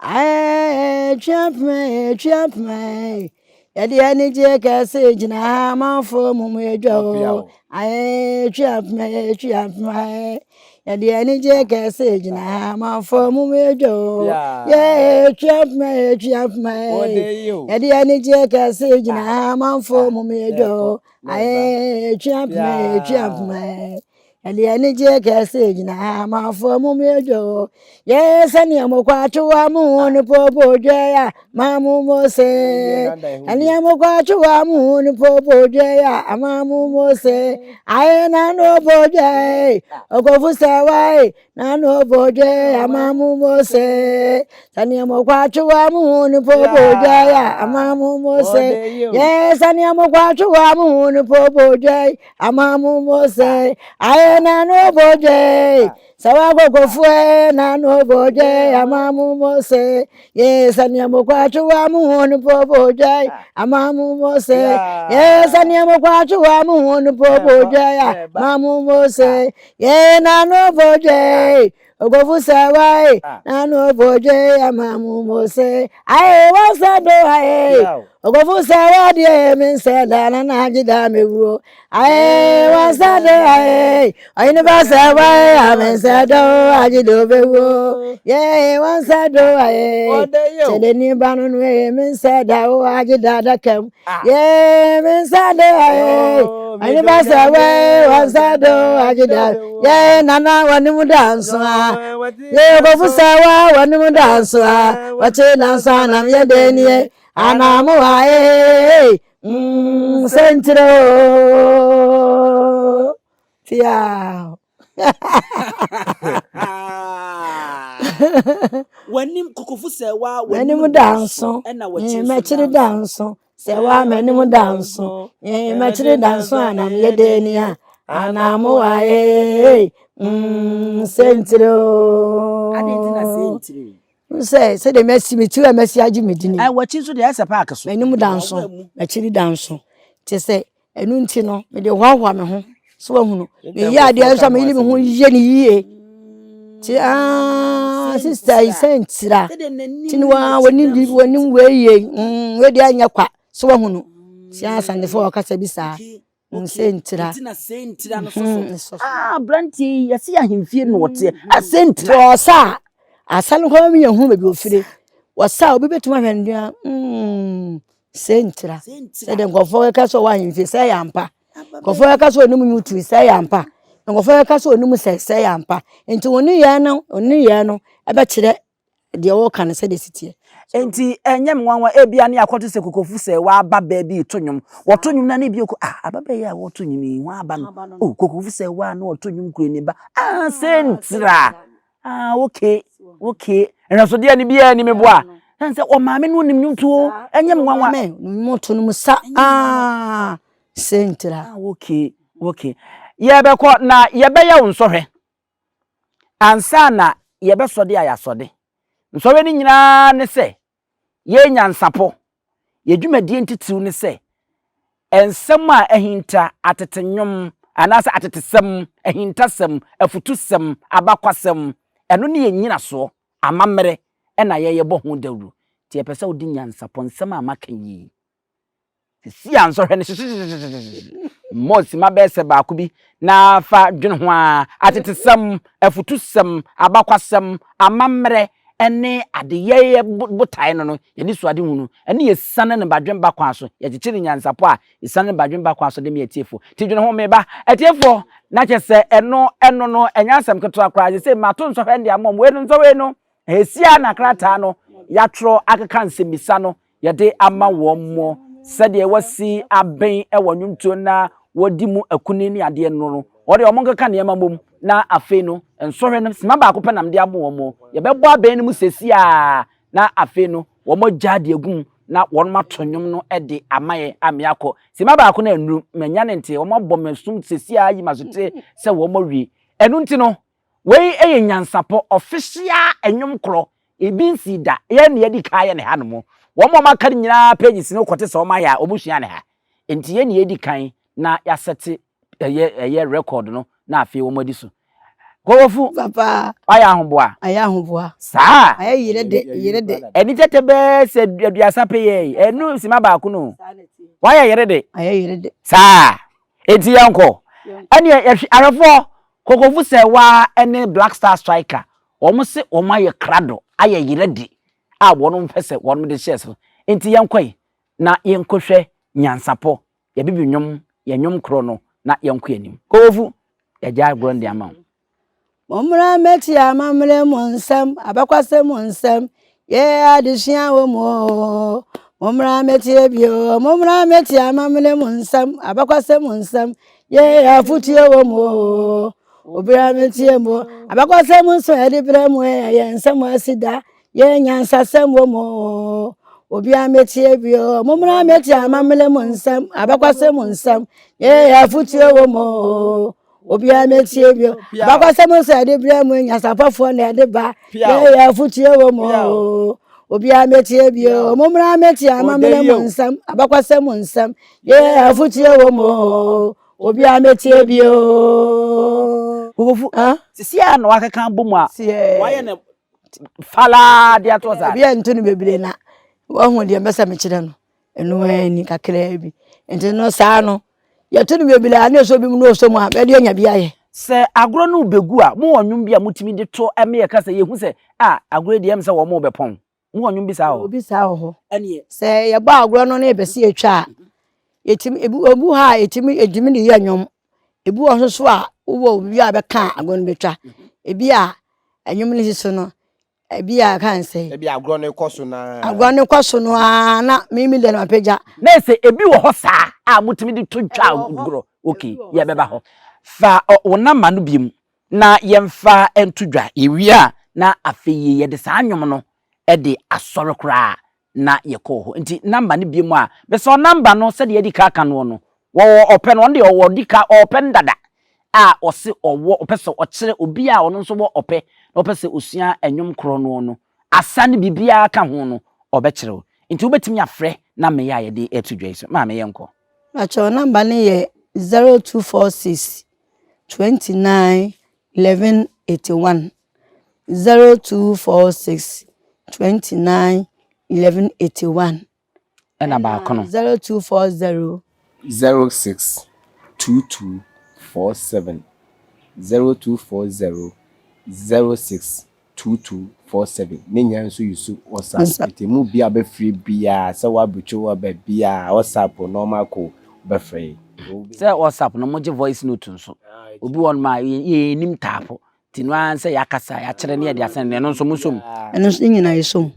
Ae, twa poma e, twa poma e. Yɛde anigye kɛse gyina ha amanfoɔ mu mu adwa o. Ae, twa poma e, twa poma e. Yɛde anigye kɛse gyina ha amanfoɔ mu mu adwa o. Yɛ twa poma e, twa poma e. Yɛde anigye kɛse gyina ha amanfoɔ mu mu adwa o. Ae, twa poma e, twa poma e. Yɛde anigyeɛ kɛse gyina ha amanfoɔ mo mmedwo yɛ sɛnea mokɔ atwewa mo ho no popo dwa ya ma mo mo se ɛnea mokɔ atwewa mo ho no popo dwa ya ama mo mo se ayɛ na no po dwa okofo sɛ wae na no po dwa ama mo mo se sɛnea mokɔ atwewa mo ho no popo dwa ya ama mo mo se yɛ sɛnea mokɔ atwewa mo ho no popo dwa Ama mo mo sɛ ayɛ na no bɔdwe. Sɛ wakɔkɔfoɔ na no bɔdwɛ ama mo mo se ye sɛnea mo kɔ atwewa mo ho no po bɔdwɛ ama mo mo se ye sɛnea mo kɔ atwewa mo ho no po bɔdwɛ ama mo mo se ye na no bɔdwɛ Ogofu sɛ wae na no bɔdwɛ ama mo mo se ae wansa do ae Ogofu sɛ wadeɛ me nsɛ da na na agye da mewuo Ae, wansa de ae, ɔyene ba sɛ wae, amensɛ do agye do bɛwuo. Yee, wansa do ae, kyɛde ni ba no no ee, mensɛ da o agye da adaka mu. Yee, mensa do ae, ɔyene ba sɛ wae, wansa do agye da. Yee, nana wɔne mu da nso a. Yee, ɔkɔfo sɛ wa wɔne mu da nso a. Wɔkye nanso anam yɛ dɛ nie, anamoa ee. Mm, sɛnkyerɛ ooo. Tiaw. W'anim kokofo sɛ wa w'anim da nso. Ɛna w'akyi nso M'akyiri da nso. Sɛ wa m'anim da nso. M'akyiri da nso anam yɛ dɛ ni a. Anamoa ee. Mm, sɛnkyerɛ ooo. Adi nti na sɛnkyerɛ. Sɛ sɛdeɛ masi me tiri a masi agye me dini. Ɛ w'akyi nso deɛ ɛsɛ paaki so. M'anim da nso, m'akyiri da nso. Te sɛ ɛno nti no, mede hoahoa me ho. So wahunu. Meyɛ adeɛ nso a meyere me ho yɛ ne yie. Ti aa sista yi sɛ ntira. Ti no waa w'anim bi w'anim wei yie. Mm, wei deɛ anyɛ kwa. So wahunu. Ti asantefoɔ ɔkasa bi saa. Nsɛntira. Nti na sɛntira no soso. So. Ah, aberanteɛ yi yɛsi ahemfie na ɔteɛ. Ah, sɛntira. Ɔsa a, asa no kɔma mi yɛ hu baabi ofire. Ɔsa a obi bɛtumi ahwɛ no deɛ mm, sɛntira. Sɛdeɛ nkurɔfoɔ kɛka sɛ ɔwɔ ahemfie sɛ ɛyɛ ampa. Nkurɔfoɔ kɛka sɛ ɔnim nwutiri sɛ ɛyɛ ampa. Nkurɔfoɔ kɛka sɛ ɔnim sɛ sɛ ɛyɛ ampa. Nti wɔn nneyɛɛ no, wɔn nneyɛɛ no ɛbɛkyerɛ deɛ wɔka no sɛdeɛ ɛsi teɛ. Enti ɛnyɛ me nwanwa ebia ne akɔto sɛ kokofu sɛ waba baa bi reto nnwom. Wɔto nnwom na ne bi ko ah ababaa yi a wɔto nnwom yi ho aba no. Oh kokofu sɛ wa na ɔto nnwom kure ne ba. Ah sentira. Ah okay okay. Nhwɛsodeɛ ne biara ni me boa. Ɛn sɛ ɔmaame no nim nnwom tuo. Ɛnyɛ me nwanwa. Maame no to no mu sa ah sentira. Ah okay okay. Yɛbɛkɔ na yɛbɛyɛ wo nsɔhwɛ. Ansa na yɛbɛsɔ de a yɛasɔ de. Nsɔhwɛ no nyinaa ne sɛ yɛn nyansapɔ, yɛn dwumadie ntitiriw ne sɛ nsɛm a ahinta, atete nnwom anaasɛ atetesɛm, ahintasɛm, afutusɛm, abakwasɛm, ɛno ne yɛn nnyinasoɔ, amammerɛ na yɛyɛbɔ ho dawuro. Nti yɛpɛ sɛ wode nyansapɔ nsɛm a maka yi Sisi a nsɔhwɛ no hyehyehyehyehyehye. Mmɔ simma bɛyɛ sɛ baako bi na fa dwene ho ara. Atetesɛm, afutusɛm, abakwasɛm, amammerɛ ne adeyɛeɛ botaeɛ no no, yɛn anisoadehu no, ɛne yɛsiane no badwemba kwan so. Yɛkyekyere nyansapɔ a yɛsiane no badwemba kwan so de ma atiefoɔ. Nti dwene ho, me ba. Atiefoɔ, na kyerɛ sɛ ɛno, ɛno no, ɛnyɛ asɛm ketewa koraa. Seesei mato nsɔhwɛ no de ama wɔn. Wei no, nsɔhwɛ yi no, ɛsi ara na krataa no yɛatwerɛ akeka nsɛmmisa no yɛde ama wɔn mo sɛdeɛ wɔasi aben wɔ nnwomtoɔ na wɔdi mu akunini ne adeɛ no no, wɔn deɛ wɔn nkeka nneɛma mmom na afei no nsɔhwɛ no sima baako pɛ na mede ama wɔn mo, yɛbɛbɔ abɛn no mu seesei ara na afei no wɔn agya de agu mu na wɔn ato nnwom no de ama yɛn ama yɛakɔ. Sima baako no annuru, manya ne nte, wɔn abɔ me asom seesei ara ayi m'asotie sɛ wɔn awie. Ɛno nti no, Wei yɛ nyansapɔ, official nnwom korɔ, ebi nsii da, yɛn na yɛadi kan ayɛ ne ha nom. Wɔn a wɔaka no nyinaa pages no kɔte sɛ wɔayɛ a, wɔsua ne ha. Nti yɛn na yɛadi kan na yɛasɛte ɛyɛ ɛyɛ record no na afei wɔn adi so. Kowofu, Papa. wayɛ ahoboa? Ayɛ ahoboa. Saa? Ayɛ yere de, yere de. Ɛni tɛtɛ bɛɛ sɛ aduasa pɛ yɛ yi, ɛnu sima baako no. Wayɛ yere de. Ayɛ yere de. Saa? Enti yɛnkɔ. Ɛneɛ yɛhwe ahwɛfoɔ Kokofu Sɛɛwaa ne Black Star Striker wɔn se wɔn ayɛ krado ayɛ yerɛdi a wɔn mpɛ sɛ wɔn de hyɛ so. Enti yɛnkɔ yi na yɛnkɔhwɛ nyansapɔ, yɛbibi nnwom, yɛn nnwom korɔ no na yɛnkɔ yɛn anim. Kokofu, yɛagyae agorɔ no de ama wo. Mommra mmɛtie amammerɛ mu nsɛm, abakɔsɛm mu nsɛm, yɛ adesua wɔ mu oo. Mommra mmɛtie bio, mommra mmɛtie amammerɛ mu nsɛm, abakɔsɛm mu nsɛm, yɛ afotuo wɔ mu oo. Obiara mmɛtie mu, abakɔsɛm nso yɛde brɛ mu ɛyɛ nsɛm asi da, yɛ nyansasɛm wɔ mu oo. Obiara mmɛtie bio, mommra mmɛtie amammerɛ mu nsɛm, abakɔsɛm mu nsɛm, yɛ afotuo wɔ mu oo. Obiara mɛtie bio. Abakɔsɛm nso yɛde brɛ mu nyansapafoɔ na ɛde ba. Yɛyɛ afotuo wɔ mu o. Obiara mɛtie bio. Mommra mɛtie amammerɛ mu nsɛm, abakɔsɛm mu nsɛm. Yɛyɛ afotuo wɔ mu o. Obiara mɛtie bio. Kokofu, sisi a na wakeka abɔ mu a, wayɛ no falaa de ato saa. Obiara nto no bebree na wahu deɛ mpɛ sɛ mekyerɛ no. Ɛno ara ni kakraa bi. Nti no saa no, yɛto no bebree a na ɛsɔ bi mu na ɔsɔ mu a, bɛde anya bi ayɛ. Sɛ agorɔ no rebɛgu a, mowɔ nnwom bi a motumi de to ma yɛka sɛ yɛhu sɛ ah, agorɔ yi deɛ ɛm sɛ wɔn rebɛpɔn. Mowɔ nnwom bi saa wɔ hɔ? Obi saa wɔ hɔ. Ɛneɛ. Sɛ yɛbɔ agorɔ no na yɛpɛ sɛ yɛtwa a, yɛtumi, ebi ebi wɔ hɔ a yɛtumi yɛtumi de yɛ nnwom. Ebi wɔ hɔ nso so a wowɔ obi a bɛka a agorɔ no bɛtwa. Ebi a nnwom no si so no, Ebi a ka nsɛ. Ebi agorɔ no kɔ so naa. Agorɔ no kɔ so no ara na mimi deɛ no mapagya. Na sɛ ebi wɔ hɔ saa a motumi de to twa agorɔ. Ok, yɛbɛba hɔ. Fa wo namba no biom na yɛmfa nto dwa. Yɛwie a na afei yɛde saa nnwom no de asɔre koraa na yɛkɔɔ hɔ. Nti number no biom a, mesɛ number no sɛdeɛ yɛadi ka aka noɔ no, wɔwɔ ɔpɛ no, ɔno deɛ ɔwɔ di ka ɔpɛ no dada a ɔse ɔwɔ ɔpɛ sɛ ɔkyerɛ obi a ɔno nso wɔ ɔpɛ na ɔpɛ sɛ ɔsua nnwom korɔ noɔ no, asa ne biribiara ka ho no, ɔbɛkyerɛ wo. Nti wobɛtumi afrɛ na meyɛ a yɛde reto dwa yi so. Maame yɛnkɔ. Mpakyɛw number no yɛ 0246 29 11 81. 0246 29 11 81. Ɛna baako no. 0240. 06 22 47 0240 06 22 47 ne nyinaa nso use WhatsApp nti emu bia wobɛfrɛ biaa sɛ woabrikyi wɔ baabiaa WhatsApp normal call wobɛfrɛ yɛn. Sɛ WhatsApp no mogye voice note nso obi wɔ nom a yɛnnim taapo Nti no ara sɛ yɛakasa, yɛakyerɛ ne yɛde asɛn no, ɛno nso mosɔ mu? Ɛno nso ne nyinaa yɛsɔ mu.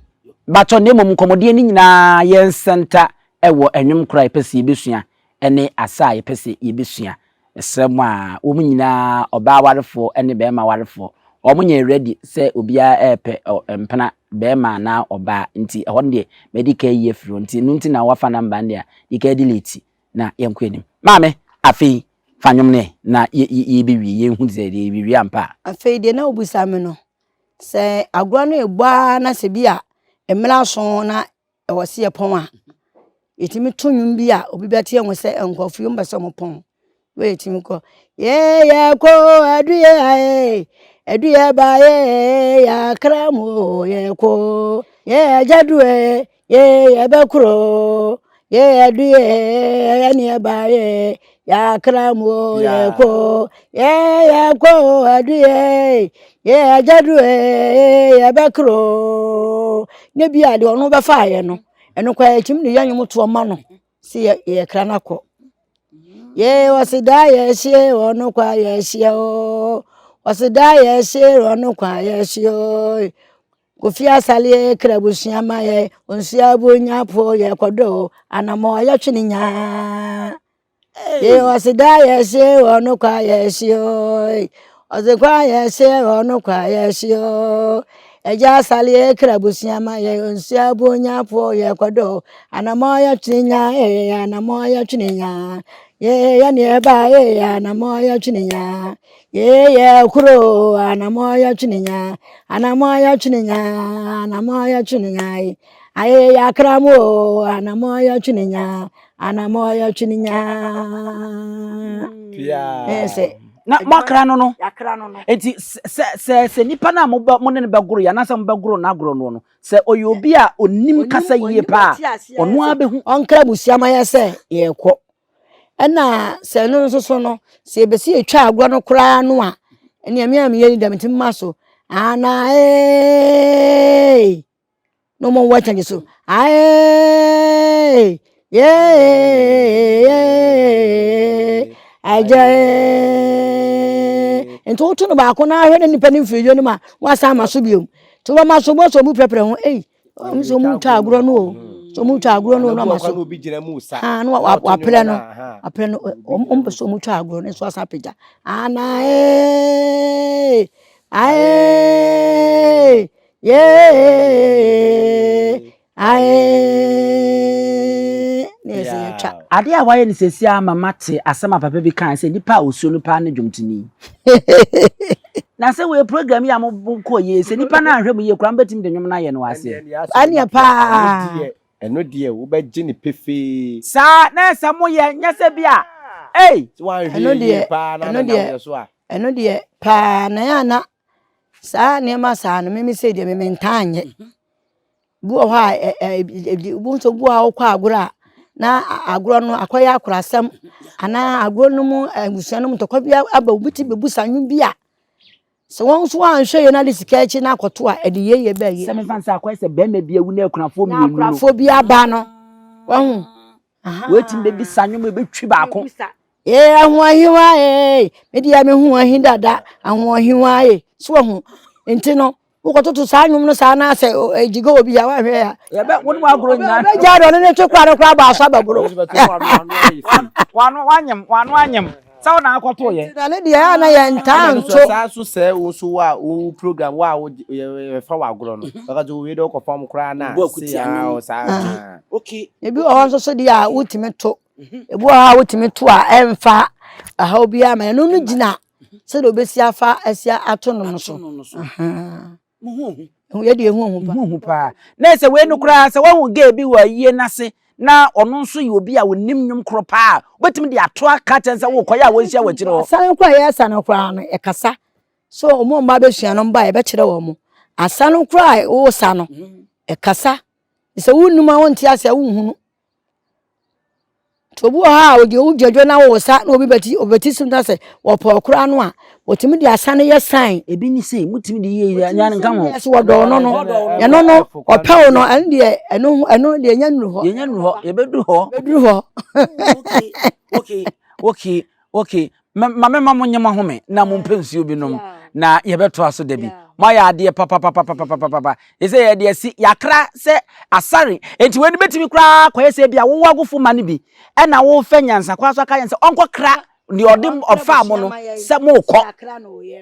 Batɔ na mmom nkɔmmɔdeɛ no nyinaa yɛnsɛnta wɔ nnwom korɔ a yɛpɛ sɛ yɛbɛsua ne asa a yɛpɛ sɛ yɛbɛsua. Mesrɛ mo a, wɔn nyinaa, ɔbaa warefoɔ ne barima warefoɔ, wɔn nyɛ ready sɛ obiara repɛ mpena, barima anaa ɔbaa. Nti ɛhɔ no deɛ madi kan ayi afiri hɔ. Nti ɛno nti na woafa number no deɛ a, di kan delete na yɛnkɔ anim. Maame, afei fa nnwom no ɛ na yɛbɛwie, yɛnhu sɛ deɛ yɛbɛwie ampa a. Afei deɛ na wobisa me no, sɛ agorɔ no rebɔ ara na sɛ bi a mmerɛ aso na ɛwɔ sɛ yɛpɔn a, yɛtumi to nnwom bi a obi bɛte ahu sɛ nkurɔfoɔ yi wɔmpɛ sɛ wɔpɔn. Wei yɛtumi kɔ, yee yɛkɔ aduye ae, aduye ba yee yɛakra mu o yɛkɔ, yee agya du e, Yee yɛbɛkorɔ o, yee adu yee ɛne ɛba yee yɛakra mu o yɛkɔ o, yee yɛkɔ o adu yee yee agya du ee yɛbɛkorɔ o. Ne bi a deɛ ɔno bɛfaeɛ no ɛno koraa yɛtumi de yɛ nnwom toɔ ma no sɛ yɛ yɛkra no akɔ. Yee ɔse daa yɛhyie ɔno kwa yɛhyia o ɔse daa yɛhyie ɔno kwa yɛhyia o. Kofi Asale yɛ kra abusua ma yɛ onsua abonya po yɛ kɔdɔ o anamɔ yɛ twe ne nyaa ye ɔse da yɛ hye ɔno kwa yɛ hye o ɔse kwa yɛ hye ɔno kwa yɛ hye o ɛgya asale yɛ kra abusua ma yɛ onsua abonya po yɛ kɔdɔ o anamɔ yɛ twe ne nyaa ee anamɔ yɛ twe ne nyaa ye yɛ ne ɛba ee anamɔ yɛ twe ne nyaa Yee kuro anamɔ yɛ twene nya anamɔ yɛ twene nya anamɔ yɛ twene nya aye yakra mu o anamɔ yɛ twene nya anamɔ yɛ twene nya. Pia. Na moakra no no. Yakra no no. Enti sɛ sɛ sɛ nipa no a mo bɛ mo ne no bɛgoro yɛ anaasɛ mo bɛgoro n'agorɔ no no sɛ ɔyɛ obi a onim kasa yie paa ɔno ara bɛhu. Ɔnkra abusua ma yɛ sɛ yɛrekɔ. Ɛna sɛ ɛno nso so no, sɛ yɛbɛsi yɛtwa agorɔ no koraa no a, ɛnea me a meyɛ ni dɛm nti mma so ana ee na wɔn wɔ kyɛnse so aee yee agya ee nti woto no baako na ahwɛ ne nipa ne mfiri no mu a wasan ama so biom nti wɔma so bɔ so ɔmu pɛprɛ ho ei Ɔmo sɛ ɔmo twa agorɔ no o, sɛ ɔmo twa agorɔ no o na ɔma so. Ha na waprɛ no, waprɛ no, ɔmo pɛ sɛ ɔmo twa agorɔ no nso asan apagya. Ana ee, aee, yee, aee, na yɛ sɛ yɛtwa. Adeɛ a wayɛ no seesei ara ama mate asɛm a papa bi kae sɛ nipa a ɔsuo no paa ne dwomtoni. Na sɛ wei program yi a mokɔ yie sɛ nipa no anhwɛ mu yie koraa mobɛtumi de nnwom no ayɛ no wɔ aseɛ. Ɛneɛ paa. Ɛno deɛ wobɛgye no pefee. Saa na ɛsɛ moyɛ nyɛ sɛ bi a ei. Sɛ wanhwɛ yie paa na nenam yɛ so a. Ɛno deɛ paa na ɛyɛ a na saa nneɛma saa no meme sei deɛ me mentaa nyɛ. Bi wɔ hɔ a ɛ ɛ wobɛhu sɛ bi wɔ hɔ a wokɔ agorɔ a na agorɔ no akɔyɛ akorasɛm anaa agorɔ no mu abusua no mu ntɔkwa bi aba obi ti bɛbu sa nnwom bi a sɛ wɔn nso anhwɛ yie na de sika akyi na akɔto a ɛde yie bɛyɛ. Sɛ mefa sɛ akɔyɛ sɛ bɛrima bi awu na akunafoɔ Na mmienu no. akunafoɔ bi aba no wahu. Wɔatumi bɛbisa nnwom ɛbɛtwi baako. Ee ahoɔhewa ee me deɛ me ho ahi dada ahoɔhewa ee so wahu nti no wokɔtoto saa nnwom no saa na sɛ ɛgyiga obi a wahwɛ a yɛbɛ wo ne wagorɔ nyinaa bɛgya dɔ ne ne to kora no kora bɔ aso abɛboro wano wanyem wano anyem sɛ wo na akɔto yɛ na ne deɛ a na yɛntaa nto saa so sɛ wo so wo a wo program wo a wo yɛfa wagorɔ no bɛka sɛ wowie dɛ wokɔfa m koraa na se a saa okay ebi wɔ hɔ nso so deɛ a wotumi to ebi wɔ hɔ a wotumi to a ɛmfa ɛhaw biara ma ɛno no gyina sɛdeɛ obɛsi afa asi ato no no so yɛde ehu ohu pa hu paa na sɛ wei no koraa sɛ wahu gay bi wɔ ayie n'ase na ɔno nso yɛ obi a onim nnwom koro paa wobɛtumi de ato aka kyɛn sɛ wokɔyɛ a wɔnhyia wɔ akyire hɔ asa no koraa yɛsa no koraa no ɛkasa so ɔmo mba bɛsua no mba yɛbɛkyerɛ wɔn mo asa no koraa wosa no ɛkasa sɛ wonnim a wonte ase a wonhunu nti obi wɔ hɔ a ɔde owu dwadwa na wɔsa na obi bɛti ɔbɛti so na sɛ wɔpɔ ɔkora no a wɔtumi de asa no yɛ sign. Ebi ne sei mutumi de yie yɛ nyan nka ho. Sɛ wɔdɔɔ no no ɛno no ɔpɛw no ɛno deɛ ɛno ɛno deɛ ɛnya nuru hɔ. Yɛnya nuru hɔ yɛbɛduru hɔ. Yɛbɛduru hɔ. Okay okay okay okay ma mɛma mo nye mo ahome na mo mpɛ nsuo bi nom na yɛbɛtoa so da bi moayɛ adeɛ papapapapapapa ɛsɛ yɛde asi yɛakra sɛ asare enti wei no bɛtumi koraa kɔyɛ sɛ bi a wowɔ agofo ma no bi ɛna wofɛ nyansakwa so aka yɛn sɛ ɔnkɔkra deɛ ɔde ɔfaa mo no sɛ mokɔ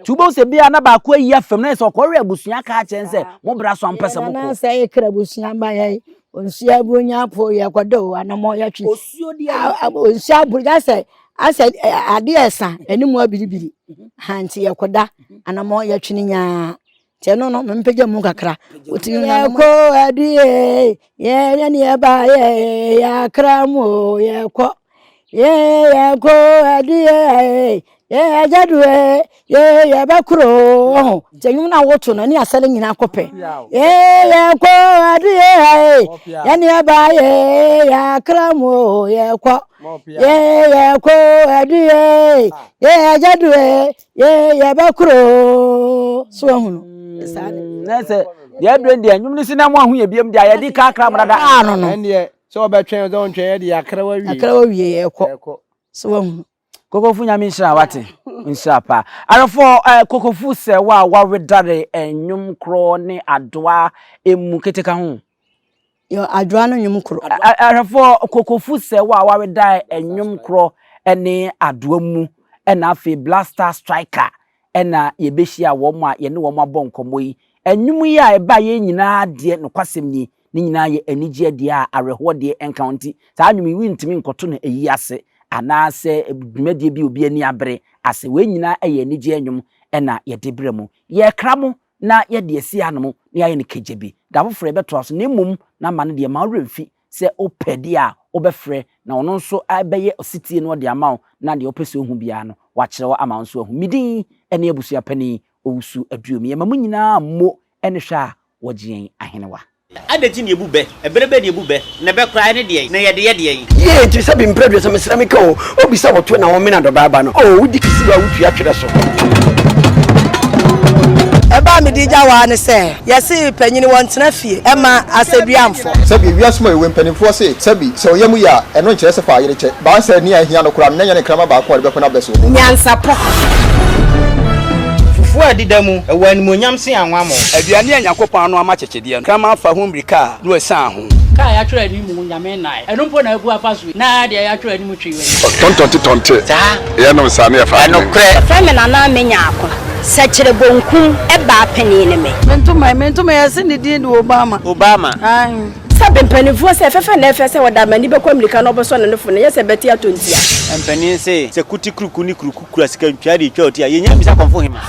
nti wobɛhu sɛ bia na baako ayi afam na yɛ sɛ ɔkɔwerɛ abusua ka akyɛn sɛ mo bra so ampɛ sɛ mokɔ sɛ yɛkra abusua ma yɛn nsuo aburonya po yɛkɔdɔ anamɔ yɛtwe nsuo aburonya sɛ Asɛ adeɛ ɛsa anim abiribiri ha nti yɛkɔda anamɔ yɛtwene nyaa nti ɛno no mempagya mu kakra wotumi yɛkɔ adue yɛyɛ ne yɛba yɛ yɛakra mu o yɛkɔ yɛ yɛkɔ adue yɛ agya due yɛ yɛbɛkoro ɔho nti ɛnwom no a woto no ne asɛ no nyinaa kɔpɛ yɛ yɛkɔ adue yɛ ne yɛba yɛ yɛakra mu o yɛkɔ Ye ye ko aduye ye agya due ye ye bɛkoro so ahunu. Saa ne. Na sɛ deɛ adure deɛ nnwom no si na mo ahu yɛ biam deɛ yɛde ka akra mo dada. Ah no no. Ɛndeɛ sɛ ɔbɛtwɛn sɛ ɔntwɛn yɛ deɛ akra wawie. Akra wawie yɛ kɔ. So ahunu. Kokofu nyame nhyira wate nhyira paa arefo eh, kokofu sɛ wo a wawedare nnwom korɔ ne adoa emu keteka ho. Yɛ adwoa no nnwom korɔ. Ahwɛfoɔ Kokofu sɛ wo a wawedae nnwom korɔ ne adoa mu ɛna afei Blaster Striker ɛna yɛbɛhyia wɔn a yɛne wɔn abɔ nkɔmmɔ yi. Nnwom yi a ɛba yɛn nyinaa deɛ nokwasɛm nie, ne nyinaa yɛ anigyeɛ deɛ a awerɛhoɔ deɛ ɛnka ho nti saa nnwom yi wontumi nkɔto no ayi ase anaasɛ dwumadie bi a obi ani abere ase. Wei nyinaa yɛ anigyeɛ nnwom ɛna yɛde brɛ mo. Yɛrekra mo na yɛde asi hanom na yɛayɛ no kagyabi. Da foforɔ yɛbɛtoa so, na mmom number no deɛ mma wo werɛ mfi sɛ wopɛ deɛ a wobɛfrɛ na ɔno nso bɛyɛ ɔsetie na ɔde ama wo na deɛ wopɛ sɛ ohu biara no wakyerɛ wo ama wo nso ahu. Me din ne Abusua Panin Owusu Aduomi. Yɛma mo nyinaa mmo ne hwɛ a wɔgye yɛn ahenewa. Adɛn nti na yɛbu bɛ? Ɛberɛ bɛn na yɛbu bɛ? Na bɛ koraa, ɛne deɛn? Na yɛde yɛ deɛn? Yie nti sɛbi mprɛ aduasa mesrɛ meka o obi sɛ wɔtoe na wɔmene adɔbaa ba no o wodi kisiwa a wotua twerɛ so. Ɛbɛ a mede gya wo ara ne sɛ, yɛse panyini wɔntena fie mma asɛduamfo. Sɛbi, ewiase mu a yɛwɔ yi, mpanimfoɔ se, sɛbi, sɛ ɔyam yɛ a, ɛno nkyerɛ sɛ fa ayere kyɛ. Baansa ani a ahia no koraa no, na ɛnyɛ ne kraman baako a ɔde bɛko n'abɛ so. Nyansapɔ. Fufuo a ɛdeda mu, ɛwɔ animuonyam sen anwammɔ. Aduane a Nyankopɔn anoa ama akyekyedeɛ no, kraman fa ho mmirika a, na wasian ho. Kaa a yɛatwerɛ anim Nyame nnae. Ɛno mpo na abu afa so yi, na deɛ yɛatwerɛ anim twe w'ani. Tɔntɔnte tɔnte, yɛnom saa ne yɛfa adwene. Wɔfrɛ me Nana Amenyako. Sɛkyerɛ bonkum baa panin ne me. Me ntoma yi, me ntoma yi, yɛse ne din de Obama. Obama. Ae. Sɛ mpanimfoɔ sɛ fɛfɛ na ɛfɛ sɛ wɔda amani bɛkɔ mmirika na ɔbɛsɔ ne nofo no, nyɛ sɛ bɛte atɔ ntia. Mpanin se, sɛ kuti kuruku ne kuruku kura sika ntwaa de retwa ɔti a, yɛnnya mmisa kɔmfo hema.